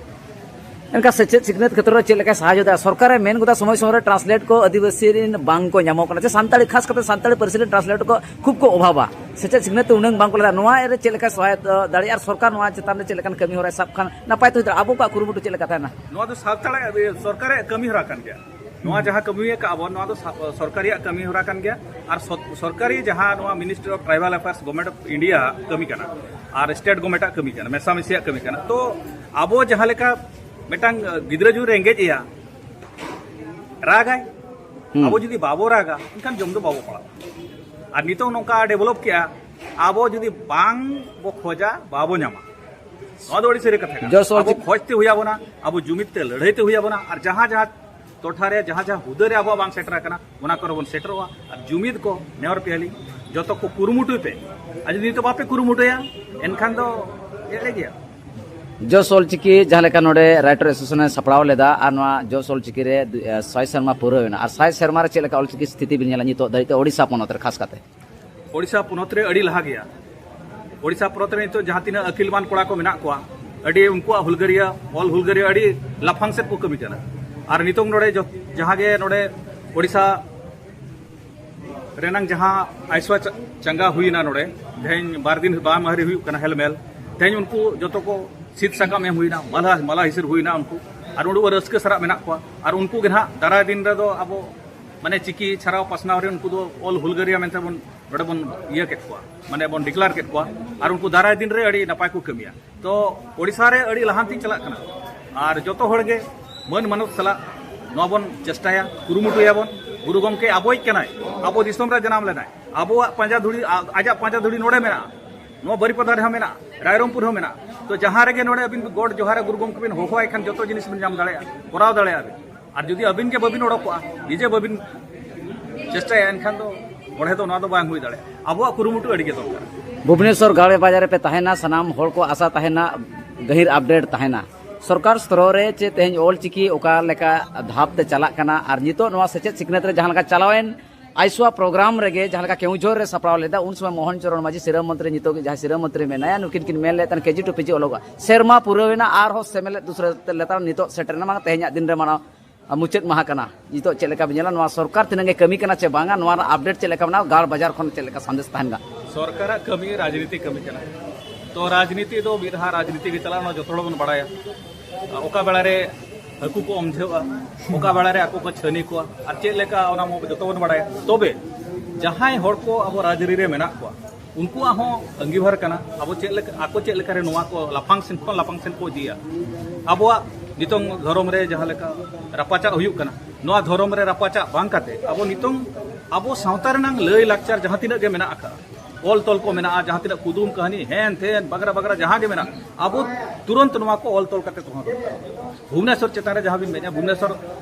ᱮᱱᱠᱷᱟᱱ ᱥᱮᱪᱮᱫ ᱥᱤᱠᱷᱱᱟᱹᱛ ᱠᱷᱮᱛᱨᱚ ᱨᱮ ᱪᱮᱫ ᱞᱮᱠᱟᱭ ᱥᱟᱦᱟᱡᱽ ᱮᱫᱟ? ᱥᱚᱨᱠᱟᱨᱮ ᱢᱮᱱ ᱜᱚᱫᱟ ᱥᱚᱢᱚᱭ ᱥᱚᱢᱚᱭ ᱨᱮ ᱴᱨᱟᱱᱥᱞᱮᱴ ᱠᱚ ᱟᱹᱫᱤᱵᱟᱹᱥᱤ ᱨᱮᱱ ᱵᱟᱝ ᱠᱚ ᱧᱟᱢᱚᱜ ᱠᱟᱱᱟ, ᱥᱮ ᱥᱟᱱᱛᱟᱲᱤ, ᱠᱷᱟᱥ ᱠᱟᱛᱮ ᱥᱟᱱᱛᱟᱲᱤ ᱯᱟᱹᱨᱥᱤ ᱨᱮ ᱴᱨᱟᱱᱥᱞᱮᱴ ᱠᱚ ᱠᱷᱩᱵ ᱠᱚ ᱚᱵᱷᱟᱵᱟ, ᱥᱮᱪᱮᱫ ᱥᱤᱠᱷᱱᱟᱹᱛ ᱛᱮ ᱩᱱᱟᱹᱝ ᱵᱟᱝ ᱠᱚ ᱞᱮᱫᱟ᱾ ᱱᱚᱣᱟ ᱨᱮ ᱪᱮᱫ ᱞᱮᱠᱟ ᱥᱚᱦᱟᱭᱚᱛ ᱫᱟᱲᱮᱭᱟᱜᱼᱟ? ᱟᱨ ᱥᱚᱨᱠᱟᱨ ᱱᱚᱣᱟ ᱪᱮᱛᱟᱱ ᱨᱮ ᱪᱮᱫ ᱞᱮᱠᱟᱱ ᱠᱟᱹᱢᱤ ᱦᱚᱨᱟᱭ ᱥᱟᱵ ᱠᱷᱟᱱ ᱱᱟᱯᱟᱭ ᱛᱮ ᱦᱩᱭ ᱫᱟᱲᱮᱭᱟᱜᱼᱟ? ᱟᱵᱚ ᱠᱚᱣᱟᱜ ᱠᱩᱨᱩᱢᱩᱴᱩ ᱪᱮᱫ ᱞᱮᱠᱟ ᱛᱟᱦᱮᱱᱟ? ᱱᱚᱣᱟ ᱫᱚ ᱥᱟᱱᱛᱟᱲᱟᱜ, ᱥᱚᱨᱠᱟᱨᱟᱜ ᱠᱟᱹᱢᱤ ᱦᱚᱨᱟ ᱠᱟᱱ ᱜᱮᱭᱟ᱾ ᱱᱚᱣᱟ ᱡᱟᱦᱟᱸ ᱠᱟᱹᱢᱤ ᱟᱠᱟᱫ ᱵᱚᱱ, ᱱᱚᱣᱟ ᱫᱚ ᱥᱟ-, ᱥᱚᱨᱠᱟᱨᱤᱭᱟᱜ ᱠᱟᱹᱢᱤ ᱦᱚᱨᱟ ᱠᱟᱱ ᱜᱮᱭᱟ᱾ ᱟᱨ ᱥᱚ-, ᱥᱚᱨᱠᱟᱨᱤ ᱡᱟᱦᱟᱸ ᱱᱚᱣᱟ Ministry of Tribal Affairs, Government of India ᱠᱟᱹᱢᱤ ᱠᱟᱱᱟ, ᱟᱨ state government ᱟᱜ ᱠᱟᱹᱢᱤ ᱠᱟᱱᱟ, ᱢᱮᱥᱟᱢᱤᱥᱤᱭᱟᱜ ᱠᱟᱹᱢᱤ ᱠᱟᱱᱟ᱾ ᱛᱚ ᱟᱵᱚ ᱡᱟᱦᱟᱸ ᱞᱮᱠᱟ ᱢᱤᱫᱴᱟᱝ, ᱟᱸ, ᱜᱤᱫᱽᱨᱟᱹ ᱡᱩᱫᱤ ᱨᱮᱸᱜᱮᱡ ᱮᱭᱟ, ᱨᱟᱜᱟᱭ᱾ ᱦᱩᱸ᱾ ᱟᱵᱚ ᱡᱩᱫᱤ ᱵᱟᱵᱚ ᱨᱟᱜᱟ, ᱮᱱᱠᱷᱟᱱ ᱡᱚᱢ ᱫᱚ ᱵᱟᱵᱚ ᱯᱟᱲᱟᱜᱼᱟ᱾ ᱟᱨ ᱱᱤᱛᱚᱜ ᱱᱚᱝᱠᱟ develop ᱠᱮᱜᱼᱟ, ᱟᱵᱚ ᱡᱩᱫᱤ ᱵᱟᱝ ᱵᱚ ᱠᱷᱚᱡᱟ, ᱵᱟᱵᱚ ᱧᱟᱢᱟ᱾ ᱱᱚᱣᱟ ᱫᱚ ᱟᱹᱰᱤ ᱥᱟᱹᱨᱤ ᱠᱟᱛᱷᱟ ᱠᱟᱱᱟ᱾ ᱡᱚᱥ ᱚᱞ ᱟᱵᱚ ᱪᱤᱠᱤ ᱠᱷᱚᱡ ᱛᱮ ᱦᱩᱭ ᱟᱵᱚᱱᱟ, ᱟᱵᱚ ᱡᱩᱢᱤᱫ ᱛᱮ ᱞᱟᱹᱲᱦᱟᱹᱭ ᱛᱮ ᱦᱩᱭ ᱟᱵᱚᱱᱟ, ᱟᱨ ᱡᱟᱦᱟᱸ ᱡᱟᱦᱟᱸ ᱴᱚᱴᱷᱟ ᱨᱮ, ᱡᱟᱦᱟᱸ ᱡᱟᱦᱟᱸ ᱦᱩᱫᱟᱹ ᱨᱮ ᱟᱵᱚᱣᱟᱜ ᱵᱟᱝ ᱥᱮᱴᱮᱨ ᱟᱠᱟᱱᱟ, ᱚᱱᱟ ᱠᱚᱨᱮ ᱵᱚᱱ ᱥᱮᱴᱮᱨᱚᱜᱼᱟ᱾ ᱟᱨ ᱡᱩᱢᱤᱫ ᱠᱚ ᱱᱮᱦᱚᱨ ᱯᱮᱭᱟᱞᱤᱧ, ᱡᱚᱛᱚ ᱠᱚ ᱠᱩᱨᱩᱢᱩᱴᱩᱭ ᱯᱮ᱾ ᱟᱨ ᱡᱩᱫᱤ ᱱᱤᱛᱚᱜ ᱵᱟᱯᱮ ᱠᱩᱨᱩᱢᱩᱴᱩᱭᱟ, ᱮᱱᱠᱷᱟᱱ ᱫᱚ ᱮᱲᱮ ᱜᱮᱭᱟ᱾ ᱡᱚᱥ ᱚᱞ ᱪᱤᱠᱤ ᱡᱟᱦᱟᱸ ᱞᱮᱠᱟ ᱱᱚᱰᱮ Writer Association ᱮ ᱥᱟᱯᱲᱟᱣ ᱞᱮᱫᱟ, ᱟᱨ ᱱᱚᱣᱟ ᱡᱚᱥ ᱚᱞ ᱪᱤᱠᱤ ᱨᱮ ᱫᱩ-, ᱮ, ᱥᱟᱭ ᱥᱮᱨᱢᱟ ᱯᱩᱨᱟᱹᱣ ᱮᱱᱟ, ᱟᱨ ᱥᱟᱭ ᱥᱮᱨᱢᱟ ᱨᱮ ᱪᱮᱫ ᱞᱮᱠᱟ ᱚᱞ ᱪᱤᱠᱤ ᱥᱛᱷᱤᱛᱤ ᱵᱤᱱ ᱧᱮᱞᱟ ᱱᱤᱛᱚᱜ ᱫᱷᱟᱹᱨᱤᱡ ᱛᱮ ᱳᱰᱤᱥᱟ ᱯᱚᱱᱚᱛ ᱨᱮ ᱠᱷᱟᱥ ᱠᱟᱛᱮ? ᱳᱰᱤᱥᱟ ᱯᱚᱱᱚᱛ ᱨᱮ ᱟᱹᱰᱤ ᱞᱟᱦᱟ ᱜᱮᱭᱟ᱾ ᱳᱰᱤᱥᱟ ᱯᱚᱱᱚᱛ ᱨᱮ ᱱᱤᱛᱚᱜ ᱡᱟᱦᱟᱸ ᱛᱤᱱᱟᱹᱜ ᱟᱹᱠᱤᱞᱢᱟᱱ ᱠᱚᱲᱟ ᱠᱚ ᱢᱮᱱᱟᱜ ᱠᱚᱣᱟ, ᱟᱹᱰᱤ ᱩᱱᱠᱩᱣᱟᱜ ᱦᱩᱞᱜᱟᱹᱨᱤᱭᱟᱹ, ᱚᱞ ᱦᱩᱞᱜᱟᱹᱨᱤᱭᱟᱹ ᱟᱹᱰᱤ ᱞᱟᱯᱷᱟᱝ ᱥᱮᱫ ᱠᱚ ᱠᱟᱹᱢᱤ ᱠᱟᱱᱟ᱾ ᱟᱨ ᱱᱤᱛᱚᱝ ᱱᱚᱰᱮ ᱡᱚ-, ᱡᱟᱦᱟᱸ ᱜᱮ ᱱᱚᱰᱮ ᱳᱰᱤᱥᱟ ᱨᱮᱱᱟᱝ ᱡᱟᱦᱟᱸ ᱟᱭᱥᱣᱟ ᱪᱟ-, ᱪᱟᱸᱜᱟ ᱦᱩᱭᱱᱟ ᱱᱚᱰᱮ, ᱛᱮᱦᱮᱧ ᱵᱟᱨ ᱫᱤᱱ, ᱵᱟᱨ ᱢᱟᱦᱟ ᱨᱮ ᱦᱩᱭᱩᱜ ᱠᱟᱱᱟ ᱦᱮᱞᱢᱮᱞ᱾ ᱛᱮᱦᱮᱧ ᱩᱱᱠᱩ ᱡᱚᱛᱚ ᱠᱚ ᱥᱤᱫ ᱥᱟᱠᱟᱢ ᱮᱢ ᱦᱩᱭᱱᱟ, ᱢᱟᱞᱟ, ᱢᱟᱞᱟ ᱦᱤᱥᱤᱨ ᱦᱩᱭᱱᱟ ᱩᱱᱠᱩ, ᱟᱨ ᱩᱱᱠᱩ ᱨᱟᱹᱥᱠᱟᱹ ᱥᱟᱞᱟᱜ ᱢᱮᱱᱟᱜ ᱠᱚᱣᱟ᱾ ᱟᱨ ᱩᱱᱠᱩ ᱜᱮ ᱱᱟᱦᱟᱜ ᱫᱟᱨᱟᱭ ᱫᱤᱱ ᱨᱮᱫᱚ ᱟᱵᱚ, ᱢᱟᱱᱮ, ᱪᱤᱠᱤ ᱪᱷᱟᱨᱟᱣ ᱯᱟᱥᱱᱟᱣ ᱨᱮ ᱩᱱᱠᱩ ᱫᱚ ᱚᱞ ᱦᱩᱞᱜᱟᱹᱨᱤᱭᱟᱹ ᱢᱮᱱᱛᱮ ᱵᱚᱱ ᱱᱚᱰᱮ ᱵᱚᱱ ᱤᱭᱟᱹ ᱠᱮᱫ ᱠᱚᱣᱟ, ᱢᱟᱱᱮ ᱵᱚᱱ declare ᱠᱮᱫ ᱠᱚᱣᱟ᱾ ᱟᱨ ᱩᱱᱠᱩ ᱫᱟᱨᱟᱭ ᱫᱤᱱ ᱨᱮ ᱟᱹᱰᱤ ᱱᱟᱯᱟᱭ ᱠᱚ ᱠᱟᱹᱢᱤᱭᱟ᱾ ᱛᱚ ᱳᱰᱤᱥᱟ ᱨᱮ ᱟᱹᱰᱤ ᱞᱟᱦᱟᱱᱛᱤ ᱪᱟᱞᱟᱜ ᱠᱟᱱᱟ᱾ ᱟᱨ ᱡᱚᱛᱚ ᱦᱚᱲ ᱜᱮ ᱢᱟᱹᱱ ᱢᱟᱱᱚᱛ ᱥᱟᱞᱟᱜ ᱱᱚᱣᱟ ᱵᱚᱱ ᱪᱮᱥᱴᱟᱭᱟ, ᱠᱩᱨᱩᱢᱩᱴᱩᱭᱟᱵᱚᱱ᱾ ᱜᱩᱨᱩ ᱜᱚᱢᱠᱮ ᱟᱵᱚᱭᱤᱡ ᱠᱟᱱᱟᱭ, ᱟᱵᱚ ᱫᱤᱥᱚᱢ ᱨᱮ ᱡᱟᱱᱟᱢ ᱞᱮᱱᱟᱭ, ᱟᱵᱚᱣᱟᱜ ᱯᱟᱸᱡᱟ ᱫᱷᱩᱲᱤ, ᱟ-, ᱟᱡᱟᱜ ᱯᱟᱸᱡᱟ ᱫᱷᱩᱲᱤ ᱱᱚᱰᱮ ᱢᱮᱱᱟᱜᱼᱟ, ᱱᱚᱣᱟ ᱵᱟᱨᱤᱯᱟᱫᱟ ᱨᱮᱦᱚᱸ ᱢᱮᱱᱟᱜᱼᱟ, ᱨᱟᱭᱨᱚᱝᱯᱩᱨ ᱦᱚᱸ ᱢᱮᱱᱟᱜᱼᱟ᱾ ᱛᱚ ᱡᱟᱦᱟᱸ ᱨᱮᱜᱮ ᱱᱚᱰᱮ ᱟᱹᱵᱤᱱ ᱜᱚᱰ ᱡᱚᱦᱟᱨ ᱨᱮ ᱜᱩᱨᱩ ᱜᱚᱢᱠᱮ ᱵᱤᱱ ᱦᱚᱦᱚᱣᱟᱭ ᱠᱷᱟᱱ ᱡᱚᱛᱚ ᱡᱤᱱᱤᱥ ᱵᱤᱱ ᱧᱟᱢ ᱫᱟᱲᱮᱭᱟᱜᱼᱟ, ᱠᱚᱨᱟᱣ ᱫᱟᱲᱮᱭᱟᱜᱼᱟ ᱵᱤᱱ᱾ ᱟᱨ ᱡᱩᱫᱤ ᱟᱹᱵᱤᱱ ᱜᱮ ᱵᱟᱹᱵᱤᱱ ᱚᱰᱚᱠᱚᱜᱼᱟ, ᱱᱤᱡᱮ ᱵᱟᱹᱵᱤᱱ ᱪᱮᱥᱴᱟᱭᱟ, ᱮᱱᱠᱷᱟᱱ ᱫᱚ ᱵᱚᱲᱦᱮ ᱫᱚ ᱱᱚᱣᱟ ᱫᱚ ᱵᱟᱝ ᱦᱩᱭ ᱫᱟᱲᱮᱭᱟᱜᱼᱟ᱾ ᱟᱵᱚᱣᱟᱜ ᱠᱩᱨᱩᱢᱩᱴᱩ ᱟᱹᱰᱤ ᱜᱮ ᱫᱚᱨᱠᱟᱨ᱾ ᱵᱷᱩᱵᱽᱱᱮᱥᱚᱨ ᱜᱟᱲ ᱵᱟᱡᱟᱨ ᱨᱮᱯᱮ ᱛᱟᱦᱮᱱᱟ, ᱥᱟᱱᱟᱢ ᱦᱚᱲ ᱠᱚ ᱟᱥᱟ ᱛᱟᱦᱮᱱᱟ ᱜᱟᱹᱦᱤᱨ update ᱛᱟᱦᱮᱱᱟ᱾ ᱥᱚᱨᱠᱟᱨ ᱥᱛᱚᱨᱚ ᱨᱮ ᱪᱮ ᱛᱮᱦᱮᱧ ᱚᱞ ᱪᱤᱠᱤ ᱚᱠᱟ ᱞᱮᱠᱟ ᱫᱷᱟᱯ ᱛᱮ ᱪᱟᱞᱟᱜ ᱠᱟᱱᱟ, ᱟᱨ ᱱᱤᱛᱚᱜ ᱱᱚᱣᱟ ᱥᱮᱪᱮᱫ ᱥᱤᱠᱷᱱᱟᱹᱛ ᱨᱮ ᱡᱟᱦᱟᱸ ᱞᱮᱠᱟ ᱪᱟᱞᱟᱣᱮᱱ ᱟᱭᱥᱣᱟ ᱯᱨᱳᱜᱨᱟᱢ ᱨᱮᱜᱮ ᱡᱟᱦᱟᱸ ᱞᱮᱠᱟ ᱠᱮᱣᱡᱷᱚᱨ ᱨᱮ ᱥᱟᱯᱲᱟᱣ ᱞᱮᱫᱟ, ᱩᱱ ᱥᱚᱢᱚᱭ ᱢᱳᱦᱚᱱ ᱪᱚᱨᱚᱬ ᱢᱟᱹᱡᱷᱤ, ᱥᱤᱨᱟᱹ ᱢᱚᱱᱛᱨᱤ, ᱱᱤᱛᱚᱜ ᱡᱟᱦᱟᱸᱭ ᱥᱤᱨᱟᱹ ᱢᱚᱱᱛᱨᱤ ᱢᱮᱱᱟᱭᱟ, ᱱᱩᱠᱤᱱ ᱠᱤᱱ ᱢᱮᱱ ᱞᱮᱫ ᱛᱟᱦᱮᱸ ᱠᱮᱡᱤ ᱴᱩ ᱯᱤᱡᱤ ᱚᱞᱚᱜᱚᱜᱼᱟ᱾ ᱥᱮᱨᱢᱟ ᱯᱩᱨᱟᱹᱣ ᱮᱱᱟ, ᱟᱨᱦᱚᱸ ᱥᱮᱢᱞᱮᱫ ᱫᱩᱥᱨᱟᱹ ᱞᱮᱛᱟᱲ ᱱᱤᱛᱚᱜ ᱥᱮᱴᱮᱨ ᱮᱱᱟ, ᱵᱟᱝ ᱛᱮᱦᱮᱧᱟᱜ ᱫᱤᱱ ᱨᱮ ᱢᱟᱱᱟᱣ ᱢᱩᱪᱟᱹᱫ ᱢᱟᱦᱟ ᱠᱟᱱᱟ᱾ ᱱᱤᱛᱚᱜ ᱪᱮᱫ ᱞᱮᱠᱟ ᱵᱤᱱ ᱧᱮᱞᱟ, ᱱᱚᱣᱟ ᱥᱚᱨᱠᱟᱨ ᱛᱤᱱᱟᱹᱜ ᱮ ᱠᱟᱹᱢᱤ ᱠᱟᱱᱟ ᱪᱮ ᱵᱟᱝᱟ, ᱱᱚᱣᱟ ᱨᱮᱱᱟᱜ ᱟᱯᱰᱮᱴ ᱪᱮᱫ ᱞᱮᱠᱟ ᱢᱮᱱᱟᱜᱼᱟ, ᱜᱟᱲ ᱵᱟᱡᱟᱨ ᱠᱷᱚᱱ ᱪᱮᱫ ᱞᱮᱠᱟ ᱥᱟᱸᱫᱮᱥ ᱛᱟᱦᱮᱱ ᱠᱟᱱᱟ? ᱥᱚᱨᱠᱟᱨᱟᱜ ᱠᱟᱹᱢᱤ ᱨᱟᱡᱽᱱᱤᱛᱤ ᱠᱟᱹᱢᱤ ᱠᱟᱱᱟ᱾ ᱛᱚ ᱨᱟᱡᱽᱱᱤᱛᱤ ᱫᱚ ᱢᱤᱫ ᱫᱷᱟᱣ ᱨᱟᱡᱽᱱᱤᱛᱤ ᱜᱮ ᱪᱟᱞᱟᱜᱼᱟ, ᱱᱚᱣᱟ ᱡᱚᱛᱚ ᱦᱚᱲ ᱵᱚᱱ ᱵᱟᱲᱟᱭᱟ᱾ ᱚᱠᱟ ᱵᱮᱲᱟ ᱨᱮ ᱦᱟᱹᱠᱩ ᱠᱚ ᱚᱢᱡᱷᱟᱹᱜᱼᱟ, ᱚᱠᱟ ᱵᱮᱲᱟ ᱨᱮ ᱟᱠᱚ ᱠᱚ ᱪᱷᱟᱹᱱᱤ ᱠᱚᱣᱟ, ᱟᱨ ᱪᱮᱫ ᱞᱮᱠᱟ, ᱚᱱᱟ ᱢᱟ ᱡᱚᱛᱚ ᱵᱚᱱ ᱵᱟᱲᱟᱭᱟ᱾ ᱛᱚᱵᱮ ᱡᱟᱦᱟᱸᱭ ᱦᱚᱲ ᱠᱚ ᱟᱵᱚ ᱨᱟᱡᱽᱟᱹᱨᱤ ᱨᱮ ᱢᱮᱱᱟᱜ ᱠᱚᱣᱟ, ᱩᱱᱠᱩᱣᱟᱜ ᱦᱚᱸ ᱟᱺᱜᱤᱵᱷᱟᱨ ᱠᱟᱱᱟ, ᱟᱵᱚ ᱪᱮᱫ ᱞᱮᱠᱟ, ᱟᱠᱚ ᱪᱮᱫ ᱞᱮᱠᱟ ᱨᱮ ᱱᱚᱣᱟ ᱠᱚ ᱞᱟᱯᱷᱟᱝ ᱥᱮᱱ ᱠᱷᱚᱱ ᱞᱟᱯᱷᱟᱝ ᱥᱮᱱ ᱠᱚ ᱤᱫᱤᱭᱟ᱾ ᱟᱵᱚᱣᱟᱜ ᱱᱤᱛᱚᱝ ᱫᱷᱚᱨᱚᱢ ᱨᱮ ᱡᱟᱦᱟᱸ ᱞᱮᱠᱟ ᱨᱟᱯᱟᱪᱟᱜ ᱦᱩᱭᱩᱜ ᱠᱟᱱᱟ, ᱱᱚᱣᱟ ᱫᱷᱚᱨᱚᱢ ᱨᱮ ᱨᱟᱯᱟᱪᱟᱜ ᱵᱟᱝ ᱠᱟᱛᱮ ᱟᱵᱚ ᱱᱤᱛᱚᱝ ᱟᱵᱚ ᱥᱟᱶᱛᱟ ᱨᱮᱱᱟᱝ ᱞᱟᱹᱭ ᱞᱟᱠᱪᱟᱨ ᱡᱟᱦᱟᱸ ᱛᱤᱱᱟᱹᱜ ᱜᱮ ᱢᱮᱱᱟᱜ ᱟᱠᱟᱫᱼᱟ, ᱚᱞ ᱛᱚᱞ ᱠᱚ ᱢᱮᱱᱟᱜᱼᱟ, ᱡᱟᱦᱟᱸ ᱛᱤᱱᱟᱹᱜ ᱠᱩᱫᱩᱢ ᱠᱟᱹᱦᱱᱤ ᱦᱮᱱ ᱛᱷᱮᱱ ᱵᱟᱜᱽᱨᱟ ᱵᱟᱜᱽᱨᱟ ᱡᱟᱦᱟᱸ ᱜᱮ ᱢᱮᱱᱟᱜ, ᱟᱵᱚ ᱛᱩᱨᱟᱹᱱᱛ ᱱᱚᱣᱟ ᱠᱚ ᱚᱞ ᱛᱚᱞ ᱠᱟᱛᱮ ᱫᱚᱦᱚ ᱫᱚᱨᱠᱟᱨ᱾ ᱵᱷᱩᱵᱽᱱᱮᱥᱚᱨ ᱪᱮᱛᱟᱱ ᱨᱮ ᱡᱟᱦᱟᱸ ᱵᱤᱱ ᱢᱮᱱᱮᱫᱼᱟ, ᱵᱷᱩᱵᱽᱱᱮᱥᱚᱨ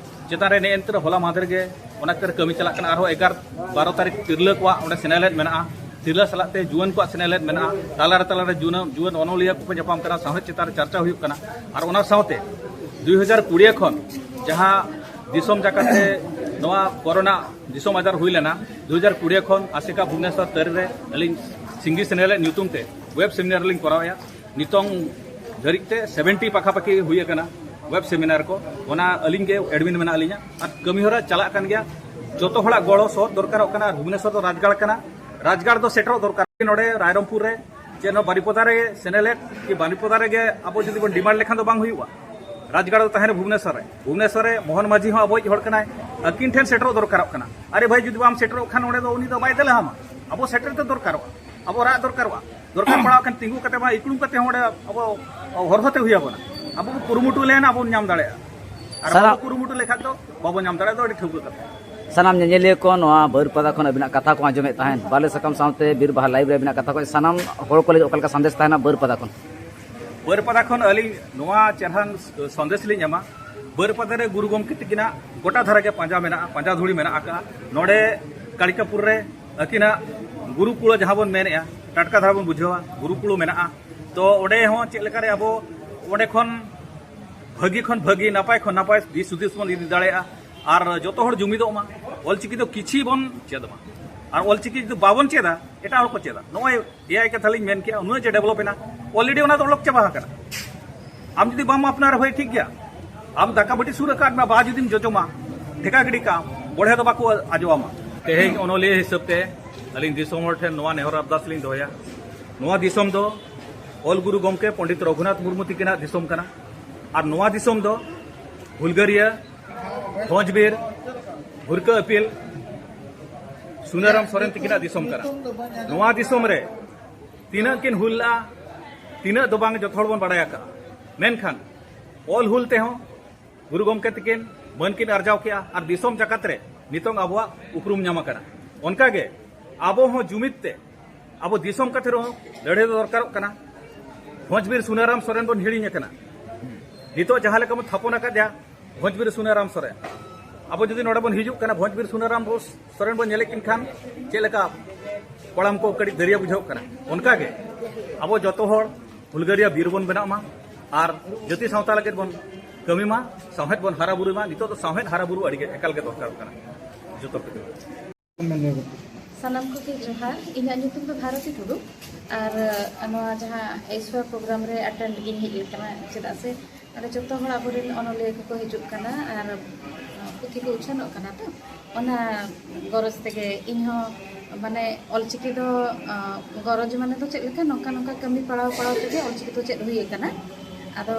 ᱪᱮᱛᱟᱱ ᱨᱮ ᱱᱮᱜᱼᱮ ᱱᱤᱛᱚᱜ ᱦᱚᱞᱟ ᱢᱟᱦᱫᱮᱨ ᱜᱮ ᱚᱱᱟ ᱠᱷᱟᱹᱛᱤᱨ ᱠᱟᱹᱢᱤ ᱪᱟᱞᱟᱜ ᱠᱟᱱᱟ᱾ ᱟᱨᱦᱚᱸ ᱮᱜᱟᱨᱚ ᱵᱟᱨᱚ ᱛᱟᱹᱨᱤᱠᱷ ᱛᱤᱨᱞᱟᱹ ᱠᱚᱣᱟᱜ ᱚᱸᱰᱮ ᱥᱮᱱᱮᱞᱮᱫ ᱢᱮᱱᱟᱜᱼᱟ, ᱛᱤᱨᱞᱟᱹ ᱥᱟᱞᱟᱜ ᱛᱮ ᱡᱩᱣᱟᱹᱱ ᱠᱚᱣᱟᱜ ᱥᱮᱱᱮᱞᱮᱫ ᱢᱮᱱᱟᱜᱼᱟ, ᱛᱟᱞᱟ ᱨᱮ ᱛᱟᱞᱟ ᱨᱮ ᱡᱩᱣᱟᱹᱱ, ᱡᱩᱣᱟᱹᱱ ᱚᱱᱚᱞᱤᱭᱟᱹ ᱠᱚᱠᱚ ᱧᱟᱯᱟᱢ ᱠᱟᱱᱟ, ᱥᱟᱶᱦᱮᱫ ᱪᱮᱛᱟᱱ ᱨᱮ ᱪᱟᱨᱪᱟ ᱦᱩᱭᱩᱜ ᱠᱟᱱᱟ᱾ ᱟᱨ ᱚᱱᱟ ᱥᱟᱶᱛᱮ ᱫᱩ ᱦᱟᱡᱟᱨ ᱠᱩᱲᱤ ᱠᱷᱚᱱ ᱡᱟᱦᱟᱸ ᱫᱤᱥᱚᱢ ᱡᱟᱠᱟᱛ ᱨᱮ ᱱᱚᱣᱟ ᱠᱳᱨᱳᱱᱟ ᱫᱤᱥᱚᱢ ᱟᱡᱟᱨ ᱦᱩᱭ ᱞᱮᱱᱟ, ᱫᱩ ᱦᱟᱡᱟᱨ ᱠᱩᱲᱤ ᱠᱷᱚᱱ ᱟᱥᱮᱠᱟ ᱵᱷᱩᱵᱽᱱᱮᱥᱚᱨ ᱛᱟᱹᱨᱤ ᱨᱮ ᱟᱹᱞᱤᱧ ᱥᱤᱝᱜᱤ ᱥᱮᱱᱮᱞᱮᱫ ᱧᱩᱛᱩᱢ ᱛᱮ ᱣᱮᱵ ᱥᱮᱢᱤᱱᱟᱨ ᱞᱤᱧ ᱠᱚᱨᱟᱣᱮᱫᱼᱟ᱾ ᱱᱤᱛᱚᱝ ᱫᱷᱟᱹᱨᱤᱡ ᱛᱮ ᱥᱮᱵᱷᱮᱱᱴᱤ ᱯᱟᱠᱷᱟ ᱯᱟᱠᱷᱤ ᱦᱩᱭ ᱟᱠᱟᱱᱟ ᱣᱮᱵ ᱥᱮᱢᱤᱱᱟᱨ ᱠᱚ, ᱚᱱᱟ ᱟᱹᱞᱤᱧ ᱜᱮ ᱮᱰᱢᱤᱱ ᱢᱮᱱᱟᱜ ᱞᱤᱧᱟ᱾ ᱟᱨ ᱠᱟᱹᱢᱤ ᱦᱚᱨᱟ ᱪᱟᱞᱟᱜ ᱠᱟᱱ ᱜᱮᱭᱟ᱾ ᱡᱚᱛᱚ ᱦᱚᱲᱟᱜ ᱜᱚᱲᱚ ᱥᱚᱦᱚᱫ ᱫᱚᱨᱠᱟᱨᱚᱜ ᱠᱟᱱᱟ᱾ ᱟᱨ ᱵᱷᱩᱵᱽᱱᱮᱥᱚᱨ ᱫᱚ ᱨᱟᱡᱽᱜᱟᱲ ᱠᱟᱱᱟ, ᱨᱟᱡᱽᱜᱟᱲ ᱫᱚ ᱥᱮᱴᱮᱨᱚᱜ ᱫᱚᱨᱠᱟᱨ᱾ ᱱᱚᱰᱮ ᱨᱟᱭᱨᱚᱝᱯᱩᱨ ᱨᱮ ᱪᱮᱫ ᱦᱚᱸ ᱵᱟᱨᱤᱯᱚᱫᱟ ᱨᱮ ᱥᱮᱱᱮᱞᱮᱫ ᱠᱤ ᱵᱟᱨᱤᱯᱚᱫᱟ ᱨᱮᱜᱮ ᱟᱵᱚ ᱡᱩᱫᱤ ᱵᱚᱱ ᱰᱤᱢᱟᱱᱰ ᱞᱮᱠᱷᱟᱱ ᱫᱚ ᱵᱟᱝ ᱦᱩᱭᱩᱜᱼᱟ᱾ ᱨᱟᱡᱽᱜᱟᱲ ᱫᱚ ᱛᱟᱦᱮᱱᱟ ᱵᱷᱩᱵᱽᱱᱮᱥᱚᱨ ᱨᱮ᱾ ᱵᱷᱩᱵᱽᱱᱮᱥᱚᱨ ᱨᱮ ᱢᱳᱦᱚᱱ ᱢᱟᱹᱡᱷᱤ ᱦᱚᱸ ᱟᱵᱚᱭᱤᱡ ᱦᱚᱲ ᱠᱟᱱᱟᱭ, ᱟᱹᱠᱤᱱ ᱴᱷᱮᱱ ᱥᱮᱴᱮᱨᱚᱜ ᱫᱚᱨᱠᱟᱨᱚᱜ ᱠᱟᱱᱟ᱾ ᱟᱨᱮ ᱵᱷᱟᱹᱭ, ᱡᱩᱫᱤ ᱵᱟᱢ ᱥᱮᱴᱮᱨᱚᱜ ᱠᱷᱟᱱ ᱚᱸᱰᱮ ᱫᱚ ᱩᱱᱤ ᱫᱚ ᱵᱟᱭ ᱫᱮᱞᱟᱦᱟᱢᱟ᱾ ᱟᱵᱚ ᱥᱮᱴᱮᱨ ᱛᱮ ᱫᱚᱨᱠᱟᱨᱚᱜᱼᱟ, ᱟᱵᱚ ᱨᱟᱜ ᱫᱚᱨᱠᱟᱨᱚᱜᱼᱟ᱾ ᱫᱚᱨᱠᱟᱨ ᱯᱟᱲᱟᱣ ᱠᱷᱟᱱ ᱛᱤᱸᱜᱩ ᱠᱟᱛᱮ ᱵᱟᱝ ᱤᱠᱲᱩᱢ ᱠᱟᱛᱮ ᱦᱚᱸ ᱚᱸᱰᱮ ᱟᱵᱚ ᱦᱚᱨᱦᱚ ᱛᱮ ᱦᱩᱭ ᱟᱵᱚᱱᱟ᱾ ᱟᱵᱚ ᱵᱚ ᱠᱩᱨᱩᱢᱩᱴᱩ ᱞᱮᱱ ᱟᱵᱚ ᱵᱚᱱ ᱧᱟᱢ ᱫᱟᱲᱮᱭᱟᱜᱼᱟ, ᱟᱨ ᱥᱟᱱᱟᱢ ᱵᱟᱵᱚ ᱠᱩᱨᱩᱢᱩᱴᱩ ᱞᱮᱠᱷᱟᱱ ᱫᱚ ᱵᱟᱵᱚ ᱧᱟᱢ ᱫᱟᱲᱮᱭᱟᱜᱼᱟ, ᱫᱚ ᱟᱹᱰᱤ ᱴᱷᱟᱹᱣᱠᱟᱹ ᱠᱟᱛᱷᱟ᱾ ᱥᱟᱱᱟᱢ ᱧᱮᱧᱮᱞᱤᱭᱟᱹ ᱠᱚ ᱱᱚᱣᱟ ᱵᱟᱹᱨᱯᱟᱫᱟ ᱠᱷᱚᱱ ᱟᱹᱵᱤᱱᱟᱜ ᱠᱟᱛᱷᱟ ᱠᱚ ᱟᱸᱡᱚᱢᱮᱫ ᱛᱟᱦᱮᱸᱫ, ᱵᱟᱞᱮ ᱥᱟᱠᱟᱢ ᱥᱟᱶᱛᱮ ᱵᱤᱨ ᱵᱟᱦᱟ ᱞᱟᱭᱤᱵᱷ ᱨᱮ ᱟᱹᱵᱤᱱᱟᱜ ᱠᱟᱛᱷᱟ ᱠᱚ, ᱥᱟᱱᱟᱢ ᱦᱚᱲ ᱠᱚ ᱞᱟᱹᱜᱤᱫ ᱚᱠᱟ ᱞᱮᱠᱟ ᱥᱟᱸᱫᱮᱥ ᱛᱟᱦᱮᱱᱟ ᱵᱟᱹᱨᱯᱟᱫᱟ ᱠᱷᱚᱱ? ᱵᱟᱹᱨᱯᱟᱫᱟ ᱠᱷᱚᱱ ᱟᱹᱞᱤᱧ ᱱᱚᱣᱟ ᱪᱮᱦᱨᱟᱱ ᱥᱚᱱᱫᱮᱥ ᱞᱤᱧ ᱮᱢᱟ, ᱵᱟᱹᱨᱯᱟᱫᱟ ᱨᱮ ᱜᱩᱨᱩ ᱜᱚᱢᱠᱮ ᱛᱟᱹᱠᱤᱱᱟᱜ ᱜᱚᱴᱟ ᱫᱷᱟᱨᱟ ᱜᱮ ᱯᱟᱸᱡᱟ ᱢᱮᱱᱟᱜᱼᱟ, ᱯᱟᱸᱡᱟ ᱫᱷᱩᱲᱤ ᱢᱮᱱᱟᱜ ᱟᱠᱟᱫᱼᱟ᱾ ᱱᱚᱰᱮ ᱠᱟᱲᱤᱠᱟᱯᱩᱨ ᱨᱮ ᱟᱹᱠᱤᱱᱟᱜ ᱜᱩᱨᱩ ᱠᱩᱞᱟᱹ ᱡᱟᱦᱟᱸ ᱵᱚᱱ ᱢᱮᱱᱮᱫᱼᱟ, ᱴᱟᱴᱠᱟ ᱫᱷᱟᱨᱟ ᱵᱚᱱ ᱵᱩᱡᱷᱟᱹᱣᱟ, ᱜᱩᱨᱩ ᱠᱩᱞᱟᱹ ᱢᱮᱱᱟᱜᱼᱟ᱾ ᱛᱚ ᱚᱸᱰᱮ ᱦᱚᱸ ᱪᱮᱫ ᱞᱮᱠᱟᱨᱮ ᱟᱵᱚ ᱚᱸᱰᱮ ᱠᱷᱚᱱ ᱵᱷᱟᱹᱜᱤ ᱠᱷᱚᱱ ᱵᱷᱟᱹᱜᱤ, ᱱᱟᱯᱟᱭ ᱠᱷᱚᱱ ᱱᱟᱯᱟᱭ ᱫᱤᱥ ᱦᱩᱫᱤᱥ ᱵᱚᱱ ᱤᱫᱤ ᱫᱟᱲᱮᱭᱟᱜᱼᱟ᱾ ᱟᱨ ᱡᱚᱛᱚ ᱦᱚᱲ ᱡᱩᱢᱤᱫᱚᱜ ᱢᱟ, ᱚᱞᱪᱤᱠᱤ ᱫᱚ ᱠᱤᱪᱷᱤ ᱵᱚᱱ ᱪᱮᱫ ᱢᱟ᱾ ᱟᱨ ᱚᱞᱪᱤᱠᱤ ᱡᱩᱫᱤ ᱵᱟᱵᱚᱱ ᱪᱮᱫᱟ, ᱮᱴᱟᱜ ᱦᱚᱲ ᱠᱚ ᱪᱮᱫᱟ᱾ ᱱᱚᱜᱼᱚᱭ ᱮᱭᱟᱭ ᱠᱟᱛᱷᱟ ᱞᱤᱧ ᱢᱮᱱ ᱠᱮᱜᱼᱟ, ᱩᱱᱟᱹᱜ ᱡᱮ ᱰᱮᱵᱷᱞᱚᱯ ᱮᱱᱟ, ᱚᱞᱨᱮᱰᱤ ᱚᱱᱟ ᱫᱚ ᱚᱰᱚᱠ ᱪᱟᱵᱟ ᱟᱠᱟᱱᱟ᱾ ᱟᱢ ᱡᱩᱫᱤ ᱵᱟᱢ ᱟᱯᱱᱟᱨᱟ, ᱦᱳᱭ, ᱴᱷᱤᱠ ᱜᱮᱭᱟ, ᱟᱢ ᱫᱟᱠᱟ ᱵᱟᱹᱴᱤ ᱥᱩᱨ ᱟᱠᱟᱫ ᱢᱮ, ᱵᱟ ᱡᱩᱫᱤᱢ ᱡᱚᱡᱚᱢᱟ, ᱴᱷᱮᱠᱟ ᱜᱤᱰᱤ ᱠᱟᱜᱼᱟᱢ, ᱵᱚᱲᱦᱮ ᱫᱚ ᱵᱟᱠᱚ ᱟᱡᱚᱣᱟᱢᱟ᱾ ᱛᱮᱦᱮᱧ ᱚᱱᱚᱞᱤᱭᱟᱹ ᱦᱤᱥᱟᱹᱵ ᱛᱮ ᱟᱹᱞᱤᱧ ᱫᱤᱥᱚᱢ ᱦᱚᱲ ᱴᱷᱮᱱ ᱱᱚᱣᱟ ᱱᱮᱦᱚᱨ ᱟᱨᱫᱟᱥ ᱞᱤᱧ ᱫᱚᱦᱚᱭᱟ, ᱱᱚᱣᱟ ᱫᱤᱥᱚᱢ ᱫᱚ ᱚᱞ ᱜᱩᱨᱩ ᱜᱚᱢᱠᱮ ᱯᱚᱱᱰᱤᱛ ᱨᱚᱜᱷᱩᱱᱟᱛᱷ ᱢᱩᱨᱢᱩ ᱛᱤᱠᱤᱱᱟᱜ ᱫᱤᱥᱚᱢ ᱠᱟᱱᱟ᱾ ᱟᱨ ᱱᱚᱣᱟ ᱫᱤᱥᱚᱢ ᱫᱚ ᱦᱩᱞᱜᱟᱹᱨᱤᱭᱟᱹ ᱵᱷᱚᱸᱡᱽᱵᱤᱨ ᱵᱷᱩᱨᱠᱟᱹ ᱟᱹᱯᱤᱞ ᱥᱩᱱᱟᱹᱨᱟᱢ ᱥᱚᱨᱮᱱ ᱛᱤᱠᱤᱱᱟᱜ ᱫᱤᱥᱚᱢ ᱠᱟᱱᱟ᱾ ᱱᱚᱣᱟ ᱫᱤᱥᱚᱢ ᱨᱮ ᱛᱤᱱᱟᱹᱜ ᱠᱤᱱ ᱦᱩᱞ ᱞᱮᱜᱼᱟ, ᱛᱤᱱᱟᱹᱜ ᱫᱚ ᱵᱟᱝ, ᱡᱚᱛᱚ ᱦᱚᱲ ᱵᱚᱱ ᱵᱟᱲᱟᱭ ᱟᱠᱟᱫᱼᱟ᱾ ᱢᱮᱱᱠᱷᱟᱱ ᱚᱞ ᱦᱩᱞ ᱛᱮᱦᱚᱸ ᱜᱩᱨᱩ ᱜᱚᱢᱠᱮ ᱛᱤᱠᱤᱱ ᱢᱟᱹᱱ ᱠᱤᱱ ᱟᱨᱡᱟᱣ ᱠᱮᱜᱼᱟ ᱟᱨ ᱫᱤᱥᱚᱢ ᱡᱟᱠᱟᱛ ᱨᱮ ᱱᱤᱛᱚᱝ ᱟᱵᱚᱣᱟᱜ ᱩᱯᱨᱩᱢ ᱧᱟᱢ ᱟᱠᱟᱱᱟ᱾ ᱚᱱᱠᱟᱜᱮ ᱟᱵᱚ ᱦᱚᱸ ᱡᱩᱢᱤᱫ ᱛᱮ ᱟᱵᱚ ᱫᱤᱥᱚᱢ ᱠᱟᱛᱷᱟ ᱨᱮᱦᱚᱸ ᱞᱟᱹᱲᱦᱟᱹᱭ ᱫᱚ ᱫᱚᱨᱠᱟᱨᱚᱜ ᱠᱟᱱᱟ᱾ ᱵᱷᱚᱸᱡᱽᱵᱤᱨ ᱥᱩᱱᱟᱹᱨᱟᱢ ᱥᱚᱨᱮᱱ ᱵᱚᱱ ᱦᱤᱲᱤᱧ ᱟᱠᱟᱱᱟ᱾ ᱱᱤᱛᱚᱜ ᱡᱟᱦᱟᱸ ᱞᱮᱠᱟ ᱵᱚᱱ ᱛᱷᱟᱯᱚᱱ ᱟᱠᱟᱫᱮᱭᱟ ᱵᱷᱚᱸᱡᱽᱵᱤᱨ ᱥᱩᱱᱟᱹᱨᱟᱢ ᱥᱚᱨᱮᱱ, ᱟᱵᱚ ᱡᱩᱫᱤ ᱱᱚᱰᱮ ᱵᱚᱱ ᱦᱤᱡᱩᱜ ᱠᱟᱱᱟ, ᱵᱷᱚᱸᱡᱽᱵᱤᱨ ᱥᱩᱱᱟᱹᱨᱟᱢ ᱵᱚᱥ ᱥᱚᱨᱮᱱ ᱵᱚᱱ ᱧᱮᱞᱮᱫ ᱠᱤᱱ ᱠᱷᱟᱱ ᱪᱮᱫ ᱞᱮᱠᱟ ᱠᱚᱲᱟᱢ ᱠᱚ ᱠᱟᱹᱴᱤᱡ ᱫᱟᱹᱨᱭᱟᱹ ᱵᱩᱡᱷᱟᱹᱜ ᱠᱟᱱᱟ᱾ ᱚᱱᱠᱟᱜᱮ ᱟᱵᱚ ᱡᱚᱛᱚ ᱦᱚᱲ ᱦᱩᱞᱜᱟᱹᱨᱤᱭᱟᱹ ᱵᱤᱨ ᱵᱚᱱ ᱵᱮᱱᱟᱜ ᱢᱟ ᱟᱨ ᱡᱟᱹᱛᱤ ᱥᱟᱶᱛᱟ ᱞᱟᱹᱜᱤᱫ ᱵᱚᱱ ᱠᱟᱹᱢᱤ ᱢᱟ, ᱥᱟᱶᱦᱮᱫ ᱵᱚᱱ ᱦᱟᱨᱟ ᱵᱩᱨᱩᱭ ᱢᱟ᱾ ᱱᱤᱛᱚᱜ ᱫᱚ ᱥᱟᱶᱦᱮᱫ ᱦᱟᱨᱟ ᱵᱩᱨᱩ ᱟᱹᱰᱤ ᱜᱮ ᱮᱠᱟᱞ ᱜᱮ ᱫᱚᱨᱠᱟᱨᱚᱜ ᱠᱟᱱᱟ ᱡᱚᱛᱚ ᱠᱚᱜᱮ᱾ ᱥᱟᱱᱟᱢ ᱠᱚᱜᱮ ᱡᱚᱦᱟᱨ᱾ ᱤᱧᱟᱹᱜ ᱧᱩᱛᱩᱢ ᱫᱚ ᱵᱷᱟᱨᱚᱛᱤ ᱴᱩᱰᱩ᱾ ᱟᱨ, ᱟᱸ, ᱱᱚᱣᱟ ᱡᱟᱦᱟᱸ ᱮᱥᱣᱟ ᱯᱨᱳᱜᱨᱟᱢ ᱨᱮ ᱟᱴᱮᱱᱰ ᱜᱤᱧ ᱦᱮᱡ ᱟᱠᱟᱱᱟ, ᱪᱮᱫᱟᱜ ᱥᱮ ᱱᱚᱰᱮ ᱡᱚᱛᱚ ᱦᱚᱲ ᱟᱵᱚᱨᱮᱱ ᱚᱱᱚᱞᱤᱭᱟᱹ ᱠᱚᱠᱚ ᱦᱤᱡᱩᱜ ᱠᱟᱱᱟ ᱟᱨ, ᱟᱸ, ᱯᱩᱛᱷᱤ ᱠᱚ ᱩᱪᱷᱟᱹᱱᱚᱜ ᱠᱟᱱᱟ᱾ ᱛᱚ ᱚᱱᱟ ᱜᱚᱨᱚᱡᱽ ᱛᱮᱜᱮ ᱤᱧᱦᱚᱸ, ᱢᱟᱱᱮ, ᱚᱞᱪᱤᱠᱤ ᱫᱚ, ᱟᱸ, ᱜᱚᱨᱚᱡᱽ ᱢᱟᱱᱮ ᱫᱚ ᱪᱮᱫ ᱞᱮᱠᱟ, ᱱᱚᱝᱠᱟ ᱱᱚᱝᱠᱟ ᱠᱟᱹᱢᱤ ᱯᱟᱲᱟᱣ ᱯᱟᱲᱟᱣ ᱛᱮᱜᱮ ᱚᱞᱪᱤᱠᱤ ᱫᱚ ᱪᱮᱫ ᱦᱩᱭ ᱟᱠᱟᱱᱟ᱾ ᱟᱫᱚ,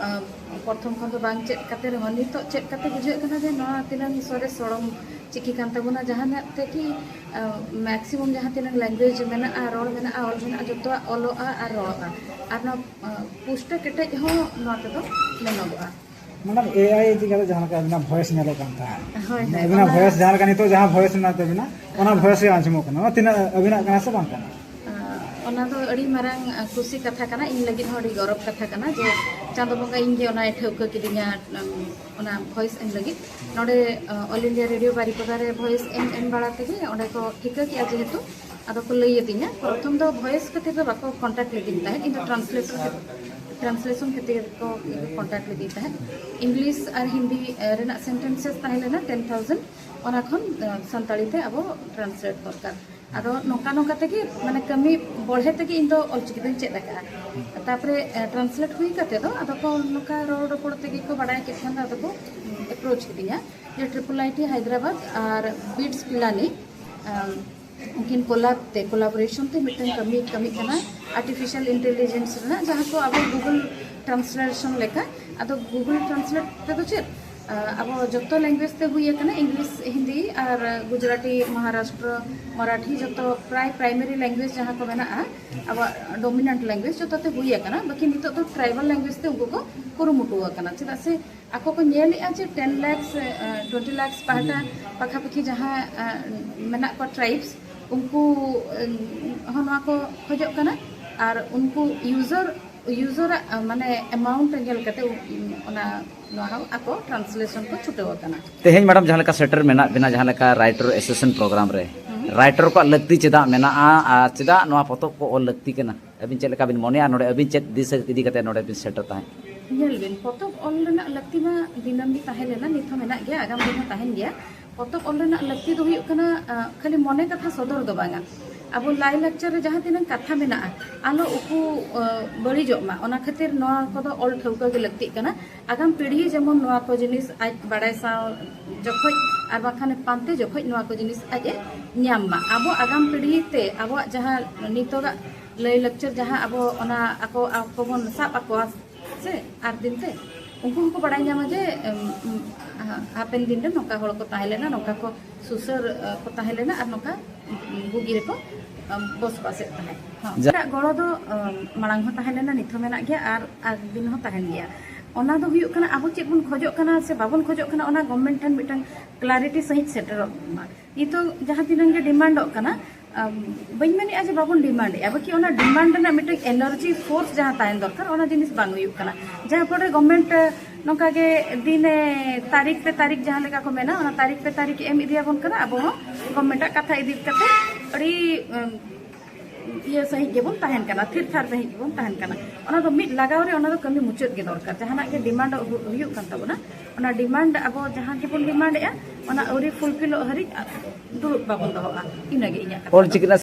ᱟᱸ, ᱯᱨᱚᱛᱷᱚᱢ ᱠᱷᱚᱱ ᱫᱚ ᱵᱟᱝ ᱪᱮᱫ ᱠᱟᱛᱮ ᱨᱮᱦᱚᱸ ᱱᱤᱛᱚᱜ ᱪᱮᱫ ᱠᱟᱛᱮ ᱵᱩᱡᱷᱟᱹᱜ ᱠᱟᱱᱟ ᱡᱮ ᱱᱚᱣᱟ ᱛᱤᱱᱟᱹᱝ ᱥᱚᱨᱮᱥ ᱥᱚᱲᱚᱢ ᱪᱤᱠᱤ ᱠᱟᱱ ᱛᱟᱵᱚᱱᱟ, ᱡᱟᱦᱟᱱᱟᱜ ᱛᱮᱜᱮ, ᱟᱸ, ᱢᱮᱠᱥᱤᱢᱟᱢ ᱡᱟᱦᱟᱸ ᱛᱤᱱᱟᱹᱝ ᱞᱮᱝᱜᱩᱭᱮᱡᱽ ᱢᱮᱱᱟᱜᱼᱟ, ᱨᱚᱲ ᱢᱮᱱᱟᱜᱼᱟ, ᱚᱞ ᱢᱮᱱᱟᱜᱼᱟ, ᱡᱚᱛᱚᱣᱟᱜ ᱚᱞᱚᱜᱼᱟ ᱟᱨ ᱨᱚᱲᱚᱜᱼᱟ᱾ ᱟᱨ ᱱᱚᱣᱟ, ᱟᱸ, ᱯᱩᱥᱴᱟᱹ ᱠᱮᱴᱮᱡ ᱦᱚᱸ ᱱᱚᱣᱟ ᱛᱮᱫᱚ ᱢᱮᱱᱚᱜᱚᱜᱼᱟ᱾ ᱢᱮᱰᱟᱢ, ᱮ ᱟᱭ ᱤᱫᱤ ᱠᱟᱛᱮ ᱡᱟᱦᱟᱸ ᱞᱮᱠᱟ ᱟᱹᱵᱤᱱᱟᱜ ᱵᱷᱚᱭᱮᱥ ᱧᱮᱞᱚᱜ ᱠᱟᱱ ᱛᱟᱦᱮᱸᱫ, ᱦᱳᱭ, ᱦᱳᱭ, ᱟᱹᱵᱤᱱᱟᱜ ᱚᱱᱟ ᱵᱷᱚᱭᱮᱥ ᱡᱟᱦᱟᱸ ᱞᱮᱠᱟ ᱱᱤᱛᱚᱜ ᱡᱟᱦᱟᱸ ᱵᱷᱚᱭᱮᱥ ᱨᱮᱱᱟᱜ ᱛᱟᱹᱵᱤᱱᱟ, ᱚᱱᱟ ᱵᱷᱚᱭᱮᱥ ᱜᱮ ᱟᱸᱡᱚᱢᱚᱜ ᱠᱟᱱᱟ᱾ ᱚᱱᱟ ᱛᱤᱱᱟᱹᱜ ᱟᱹᱵᱤᱱᱟᱜ ᱠᱟᱱᱟ ᱥᱮ ᱵᱟᱝ ᱠᱟᱱᱟ? ᱟᱸ, ᱚᱱᱟ ᱫᱚ ᱟᱹᱰᱤ ᱢᱟᱨᱟᱝ, ᱟᱸ, ᱠᱩᱥᱤ ᱠᱟᱛᱷᱟ ᱠᱟᱱᱟ, ᱤᱧ ᱞᱟᱹᱜᱤᱫ ᱦᱚᱸ ᱟᱹᱰᱤ ᱜᱚᱨᱚᱵᱽ ᱠᱟᱛᱷᱟ ᱠᱟᱱᱟ ᱡᱮ ᱪᱟᱸᱫᱚ ᱵᱚᱸᱜᱟ ᱤᱧ ᱜᱮ ᱚᱱᱟᱭ ᱴᱷᱟᱹᱣᱠᱟᱹ ᱠᱤᱫᱤᱧᱟ, ᱩᱸ, ᱚᱱᱟ ᱵᱷᱚᱭᱮᱥ ᱮᱢ ᱞᱟᱹᱜᱤᱫ᱾ ᱱᱚᱰᱮ, ᱟᱸ, ᱚᱞ ᱤᱱᱰᱤᱭᱟ ᱨᱮᱰᱤᱭᱳ ᱵᱟᱨᱤᱯᱟᱫᱟ ᱨᱮ ᱵᱷᱚᱭᱮᱥ ᱮᱢ, ᱮᱢ ᱵᱟᱲᱟ ᱛᱮᱜᱮ ᱚᱸᱰᱮ ᱠᱚ ᱴᱷᱤᱠᱟᱹ ᱠᱮᱜᱼᱟ, ᱡᱮᱦᱮᱛᱩ ᱟᱫᱚ ᱠᱚ ᱞᱟᱹᱭ ᱟᱹᱫᱤᱧᱟ᱾ ᱯᱨᱚᱛᱷᱚᱢ ᱫᱚ ᱵᱷᱚᱭᱮᱥ ᱠᱷᱟᱹᱛᱤᱨ ᱫᱚ ᱵᱟᱠᱚ ᱠᱚᱱᱴᱟᱠᱴ ᱞᱤᱫᱤᱧ ᱛᱟᱦᱮᱸᱫ, ᱤᱧ ᱫᱚ ᱴᱨᱟᱱᱥᱞᱮᱴᱚᱨ ᱠᱷᱟᱹᱛᱤᱨ᱾ ᱴᱨᱟᱱᱥᱞᱮᱥᱚᱱ ᱠᱷᱟᱹᱛᱤᱨ ᱠᱚ ᱠᱚᱱᱴᱟᱠᱴ ᱞᱮᱫᱤᱧ ᱛᱟᱦᱮᱸᱫ᱾ ᱤᱝᱞᱤᱥ ᱟᱨ ᱦᱤᱱᱫᱤ ᱨᱮᱱᱟᱜ ᱥᱮᱱᱴᱮᱱᱥᱮᱥ ᱛᱟᱦᱮᱸ ᱞᱮᱱᱟ ᱴᱮᱱ ᱛᱷᱟᱣᱡᱮᱱᱰ, ᱚᱱᱟ ᱠᱷᱚᱱ ᱥᱟᱱᱛᱟᱲᱤ ᱛᱮ ᱟᱵᱚ ᱴᱨᱟᱱᱥᱞᱮᱴ ᱫᱚᱨᱠᱟᱨ᱾ ᱟᱫᱚ ᱱᱚᱝᱠᱟ ᱱᱚᱝᱠᱟ ᱛᱮᱜᱮ, ᱢᱟᱱᱮ, ᱠᱟᱹᱢᱤ ᱵᱚᱲᱦᱮ ᱛᱮᱜᱮ ᱤᱧ ᱫᱚ ᱚᱞᱪᱤᱠᱤ ᱫᱚᱧ ᱪᱮᱫ ᱟᱠᱟᱫᱼᱟ᱾ ᱛᱟᱨᱯᱚᱨᱮ ᱴᱨᱟᱱᱥᱞᱮᱴ ᱦᱩᱭ ᱠᱟᱛᱮ ᱫᱚ ᱟᱫᱚ ᱠᱚ ᱱᱚᱝᱠᱟ ᱨᱚᱲ ᱨᱚᱯᱚᱲ ᱛᱮᱜᱮ ᱠᱚ ᱵᱟᱲᱟᱭ ᱠᱮᱫ ᱠᱷᱟᱱ ᱫᱚ ᱟᱫᱚ ᱠᱚ ᱮᱯᱨᱳᱪ ᱠᱤᱫᱤᱧᱟ ᱡᱮ triple I T Hyderabad R bits ᱯᱤᱞᱟᱱᱤ, ᱟᱢ, ᱩᱱᱠᱤᱱ ᱠᱚᱞᱟᱵ ᱛᱮ, ᱠᱚᱞᱟᱵᱚᱨᱮᱥᱚᱱ ᱛᱮ ᱢᱤᱫᱴᱟᱝ ᱠᱟᱹᱢᱤ ᱠᱟᱹᱢᱤ ᱠᱟᱱᱟ ᱟᱨᱴᱤᱯᱷᱤᱥᱤᱭᱟᱞ ᱤᱱᱴᱮᱞᱤᱡᱮᱱᱥ ᱨᱮᱱᱟᱜ, ᱡᱟᱦᱟᱸ ᱠᱚ ᱟᱵᱚ ᱜᱩᱜᱩᱞ ᱴᱨᱟᱱᱥᱞᱮᱥᱚᱱ ᱞᱮᱠᱟ᱾ ᱟᱫᱚ ᱜᱩᱜᱩᱞ ᱴᱨᱟᱱᱥᱞᱮᱴ ᱛᱮᱫᱚ ᱪᱮᱫ, ᱟᱵᱚ ᱡᱚᱛᱚ ᱞᱮᱝᱜᱩᱭᱮᱡᱽ ᱛᱮ ᱦᱩᱭ ᱟᱠᱟᱱᱟ, ᱤᱝᱞᱤᱥ, ᱦᱤᱱᱫᱤ ᱟᱨ ᱜᱩᱡᱽᱨᱟᱴᱤ, ᱢᱚᱦᱟᱨᱟᱥᱴᱨᱚ, ᱢᱟᱨᱟᱴᱷᱤ, ᱡᱚᱛᱚ ᱯᱨᱟᱭ ᱯᱨᱟᱭᱢᱟᱨᱤ ᱞᱮᱝᱜᱩᱭᱮᱡᱽ ᱡᱟᱦᱟᱸ ᱠᱚ ᱢᱮᱱᱟᱜᱼᱟ, ᱟᱵᱚᱣᱟᱜ ᱰᱳᱢᱤᱱᱮᱱᱴ ᱞᱮᱝᱜᱩᱭᱮᱡᱽ, ᱡᱚᱛᱚ ᱛᱮ ᱦᱩᱭ ᱟᱠᱟᱱᱟ᱾ ᱵᱟᱹᱠᱤ ᱱᱤᱛᱚᱜ ᱫᱚ ᱴᱨᱟᱭᱵᱟᱞ ᱞᱮᱝᱜᱩᱭᱮᱡᱽ ᱛᱮ ᱩᱱᱠᱩ ᱠᱚ ᱠᱩᱨᱩᱢᱩᱴᱩ ᱟᱠᱟᱱᱟ᱾ ᱪᱮᱫᱟᱜ ᱥᱮ ᱟᱠᱚ ᱠᱚ ᱧᱮᱞᱮᱫᱼᱟ ᱡᱮ ᱴᱮᱱ ᱞᱟᱠᱷ, ᱴᱩᱭᱮᱱᱴᱤ ᱞᱟᱠᱷ ᱯᱟᱦᱴᱟ ᱯᱟᱠᱷᱟᱯᱟᱠᱷᱤ ᱡᱟᱦᱟᱸ ᱢᱮᱱᱟᱜ ᱠᱚᱣᱟ ᱴᱨᱟᱭᱤᱵᱥ, ᱩᱱᱠᱩ ᱦᱚᱸ ᱱᱚᱣᱟ ᱠᱚ ᱠᱷᱚᱡᱚᱜ ᱠᱟᱱᱟ᱾ ᱟᱨ ᱩᱱᱠᱩ ᱭᱩᱡᱟᱨ ᱭᱩᱡᱟᱨᱟᱜ, ᱢᱟᱱᱮ, ᱮᱢᱟᱣᱩᱱᱴ ᱧᱮᱞ ᱠᱟᱛᱮ ᱚᱱᱟ ᱱᱚᱣᱟ ᱦᱚᱸ ᱟᱠᱚ ᱴᱨᱟᱱᱥᱞᱮᱥᱚᱱ ᱠᱚ ᱪᱷᱩᱴᱟᱹᱣ ᱟᱠᱟᱱᱟ᱾ ᱛᱮᱦᱮᱧ ᱢᱮᱰᱟᱢ ᱡᱟᱦᱟᱸ ᱞᱮᱠᱟ ᱥᱮᱴᱮᱨ ᱢᱮᱱᱟᱜ ᱵᱤᱱᱟ, ᱡᱟᱦᱟᱸ ᱞᱮᱠᱟ ᱨᱟᱭᱴᱟᱨ ᱮᱥᱳᱥᱤᱭᱮᱥᱚᱱ ᱯᱨᱳᱜᱨᱟᱢ ᱨᱮ, ᱨᱟᱭᱴᱟᱨ ᱠᱚᱣᱟᱜ ᱞᱟᱹᱠᱛᱤ ᱪᱮᱫᱟᱜ ᱢᱮᱱᱟᱜᱼᱟ ᱟᱨ ᱪᱮᱫᱟᱜ ᱱᱚᱣᱟ ᱯᱚᱛᱚᱵ ᱠᱚ ᱚᱞ ᱞᱟᱹᱠᱛᱤ ᱠᱟᱱᱟ? ᱟᱹᱵᱤᱱ ᱪᱮᱫ ᱞᱮᱠᱟ ᱵᱤᱱ ᱢᱚᱱᱮᱭᱟ, ᱱᱚᱰᱮ ᱟᱹᱵᱤᱱ ᱪᱮᱫ ᱫᱤᱥᱟᱹ ᱤᱫᱤ ᱠᱟᱛᱮ ᱱᱚᱰᱮ ᱵᱤᱱ ᱥᱮᱴᱮᱨ ᱛᱟᱦᱮᱸᱫ? ᱧᱮᱞ ᱵᱤᱱ, ᱯᱚᱛᱚᱵ ᱚᱞ ᱨᱮᱱᱟᱜ ᱞᱟᱹᱠᱛᱤ ᱢᱟ ᱫᱤᱱᱟᱹᱢ ᱜᱮ ᱛᱟᱦᱮᱸ ᱞᱮᱱᱟ, ᱱᱤᱛ ᱦᱚᱸ ᱢᱮᱱᱟᱜ ᱜᱮᱭᱟ, ᱟᱜᱟᱢ ᱫᱤᱱ ᱦᱚᱸ ᱛᱟᱦᱮᱱ ᱜᱮᱭᱟ᱾ ᱯᱚᱛᱚᱵ ᱚᱞ ᱨᱮᱱᱟᱜ ᱞᱟᱹᱠᱛᱤ ᱫᱚ ᱦᱩᱭᱩᱜ ᱠᱟᱱᱟ, ᱟᱸ, ᱠᱷᱟᱹᱞᱤ ᱢᱚᱱᱮ ᱠᱟᱛᱷᱟ ᱥᱚᱫᱚᱨ ᱫᱚ ᱵᱟᱝᱟ, ᱟᱵᱚ ᱞᱟᱭᱼᱞᱟᱠᱪᱟᱨ ᱨᱮ ᱡᱟᱦᱟᱸ ᱛᱤᱱᱟᱹᱜ ᱠᱟᱛᱷᱟ ᱢᱮᱱᱟᱜᱼᱟ, ᱟᱞᱚ ᱩᱠᱩ, ᱟᱸ, ᱵᱟᱹᱲᱤᱡᱚᱜ ᱢᱟ, ᱚᱱᱟ ᱠᱷᱟᱹᱛᱤᱨ ᱱᱚᱣᱟ ᱠᱚᱫᱚ ᱚᱞ ᱴᱷᱟᱹᱣᱠᱟᱹ ᱜᱮ ᱞᱟᱹᱠᱛᱤᱜ ᱠᱟᱱᱟ᱾ ᱟᱜᱟᱢ ᱯᱤᱲᱦᱤ ᱡᱮᱢᱚᱱ ᱱᱚᱣᱟ ᱠᱚ ᱡᱤᱱᱤᱥ ᱟᱡ ᱵᱟᱲᱟᱭ ᱥᱟᱶ ᱡᱚᱠᱷᱚᱡ ᱟᱨ ᱵᱟᱝᱠᱷᱟᱱ ᱯᱟᱱᱛᱮ ᱡᱚᱠᱷᱚᱡ ᱱᱚᱣᱟ ᱠᱚ ᱡᱤᱱᱤᱥ ᱟᱡ ᱮ ᱧᱟᱢ ᱢᱟ᱾ ᱟᱵᱚ ᱟᱜᱟᱢ ᱯᱤᱲᱦᱤ ᱛᱮ ᱟᱵᱚᱣᱟᱜ ᱡᱟᱦᱟᱸ ᱱᱤᱛᱚᱜᱟᱜ ᱞᱟᱹᱭ ᱞᱟᱠᱪᱟᱨ, ᱡᱟᱦᱟᱸ ᱟᱵᱚ ᱚᱱᱟ ᱟᱠᱚ, ᱟᱠᱚ ᱵᱚᱱ ᱥᱟᱵ ᱟᱠᱚᱣᱟ ᱥᱮ ᱟᱨ ᱫᱤᱱ ᱛᱮ, ᱩᱱᱠᱩ ᱦᱚᱸᱠᱚ ᱵᱟᱲᱟᱭ ᱧᱟᱢᱟ ᱡᱮ, ᱮᱢ, ᱩᱢ, ᱦᱟ-, ᱦᱟᱯᱮᱱ ᱫᱤᱱ ᱨᱮ ᱱᱚᱝᱠᱟ ᱦᱚᱲ ᱠᱚ ᱛᱟᱦᱮᱸ ᱞᱮᱱᱟ, ᱱᱚᱝᱠᱟ ᱠᱚ ᱥᱩᱥᱟᱹᱨ, ᱮ, ᱠᱚ ᱛᱟᱦᱮᱸ ᱞᱮᱱᱟ ᱟᱨ ᱱᱚᱝᱠᱟ, ᱩᱢ, ᱵᱩᱜᱤ ᱨᱮᱠᱚ, ᱮᱢ, ᱵᱚᱥᱵᱟᱥᱮᱫ ᱛᱟᱦᱮᱸᱫ᱾ ᱦᱚᱸ᱾ ᱡᱟ- ᱮᱴᱟᱜ ᱜᱚᱲᱚ ᱫᱚ, ᱮᱢ, ᱢᱟᱲᱟᱝ ᱦᱚᱸ ᱛᱟᱦᱮᱸ ᱞᱮᱱᱟ, ᱱᱤᱛ ᱦᱚᱸ ᱢᱮᱱᱟᱜ ᱜᱮᱭᱟ ᱟᱨ ᱟᱨ ᱫᱤᱱ ᱦᱚᱸ ᱛᱟᱦᱮᱱ ᱜᱮᱭᱟ᱾ ᱚᱱᱟ ᱫᱚ ᱦᱩᱭᱩᱜ ᱠᱟᱱᱟ, ᱟᱵᱚ ᱪᱮᱫ ᱵᱚᱱ ᱠᱷᱚᱡᱚᱜ ᱠᱟᱱᱟ ᱥᱮ ᱵᱟᱵᱚᱱ ᱠᱷᱚᱡᱚᱜ ᱠᱟᱱᱟ, ᱚᱱᱟ ᱜᱚᱵᱷᱢᱮᱱᱴ ᱴᱷᱮᱱ ᱢᱤᱫᱴᱟᱝ ᱠᱞᱟᱨᱤᱴᱤ ᱥᱟᱺᱦᱤᱡ ᱥᱮᱴᱮᱨᱚᱜ ᱢᱟ᱾ ᱱᱤᱛᱚᱜ ᱡᱟᱦᱟᱸ ᱛᱤᱱᱟᱹᱜ ᱜᱮ ᱰᱤᱢᱟᱱᱰᱚᱜ ᱠᱟᱱᱟ, ᱟᱢ, ᱵᱟᱹᱧ ᱢᱮᱱᱮᱫᱼᱟ ᱡᱮ ᱵᱟᱵᱚᱱ ᱰᱤᱢᱟᱱᱰᱮᱫᱼᱟ, ᱵᱟᱠᱤ ᱚᱱᱟ ᱰᱤᱢᱟᱱᱰ ᱨᱮᱱᱟᱜ ᱢᱤᱫᱴᱟᱝ ᱮᱱᱟᱨᱡᱤ ᱯᱷᱳᱨᱥ ᱡᱟᱦᱟᱸ ᱛᱟᱦᱮᱱ ᱫᱚᱨᱠᱟᱨ, ᱚᱱᱟ ᱡᱤᱱᱤᱥ ᱵᱟᱝ ᱦᱩᱭᱩᱜ ᱠᱟᱱᱟ᱾ ᱡᱟᱦᱟᱸ ᱯᱷᱚᱞ ᱨᱮ ᱜᱚᱵᱷᱢᱮᱱᱴ ᱱᱚᱝᱠᱟ ᱜᱮ ᱫᱤᱱᱮ ᱛᱟᱹᱨᱤᱠᱷ ᱯᱮ ᱛᱟᱹᱨᱤᱠᱷ ᱡᱟᱦᱟᱸ ᱞᱮᱠᱟ ᱠᱚ ᱢᱮᱱᱟ, ᱚᱱᱟ ᱛᱟᱹᱨᱤᱠᱷ ᱯᱮ ᱛᱟᱹᱨᱤᱠᱷ ᱮᱢ ᱤᱫᱤᱭᱟᱵᱚᱱ ᱠᱟᱱᱟ᱾ ᱟᱵᱚ ᱦᱚᱸ ᱜᱚᱵᱷᱢᱮᱱᱴᱟᱜ ᱠᱟᱛᱷᱟ ᱤᱫᱤ ᱠᱟᱛᱮ ᱟᱹᱰᱤ, ᱩᱢ, ᱤᱭᱟᱹ ᱥᱟᱺᱦᱤᱡ ᱜᱮᱵᱚᱱ ᱛᱟᱦᱮᱱ ᱠᱟᱱᱟ, ᱛᱷᱤᱨ ᱛᱷᱟᱨ ᱥᱟᱺᱦᱤᱡ ᱜᱮᱵᱚᱱ ᱛᱟᱦᱮᱱ ᱠᱟᱱᱟ᱾ ᱚᱱᱟ ᱫᱚ ᱢᱤᱫ ᱞᱟᱜᱟᱣ ᱨᱮ ᱚᱱᱟ ᱫᱚ ᱠᱟᱹᱢᱤ ᱢᱩᱪᱟᱹᱫ ᱜᱮ ᱫᱚᱨᱠᱟᱨ᱾ ᱡᱟᱦᱟᱱᱟᱜ ᱜᱮ ᱰᱤᱢᱟᱱᱰ ᱦᱩᱭᱩᱜ ᱠᱟᱱ ᱛᱟᱵᱚᱱᱟ, ᱚᱱᱟ ᱰᱤᱢᱟᱱᱰ ᱟᱵᱚ ᱡᱟᱦᱟᱸ ᱜᱮᱵᱚᱱ ᱰᱤᱢᱟᱱᱰ ᱮᱜᱼᱟ, ᱚᱱᱟ ᱟᱹᱣᱨᱤ ᱯᱷᱩᱞᱯᱷᱤᱞᱚᱜ ᱦᱟᱹᱨᱤᱡ ᱫᱩᱲᱩᱵ ᱵᱟᱵᱚᱱ ᱫᱚᱦᱚᱜᱼᱟ᱾ ᱤᱱᱟᱹᱜᱮ ᱤᱧᱟᱹᱜ ᱠᱟᱛᱷᱟ ᱫᱚ᱾ ᱚᱞᱪᱤᱠᱤ ᱨᱮᱱᱟᱜ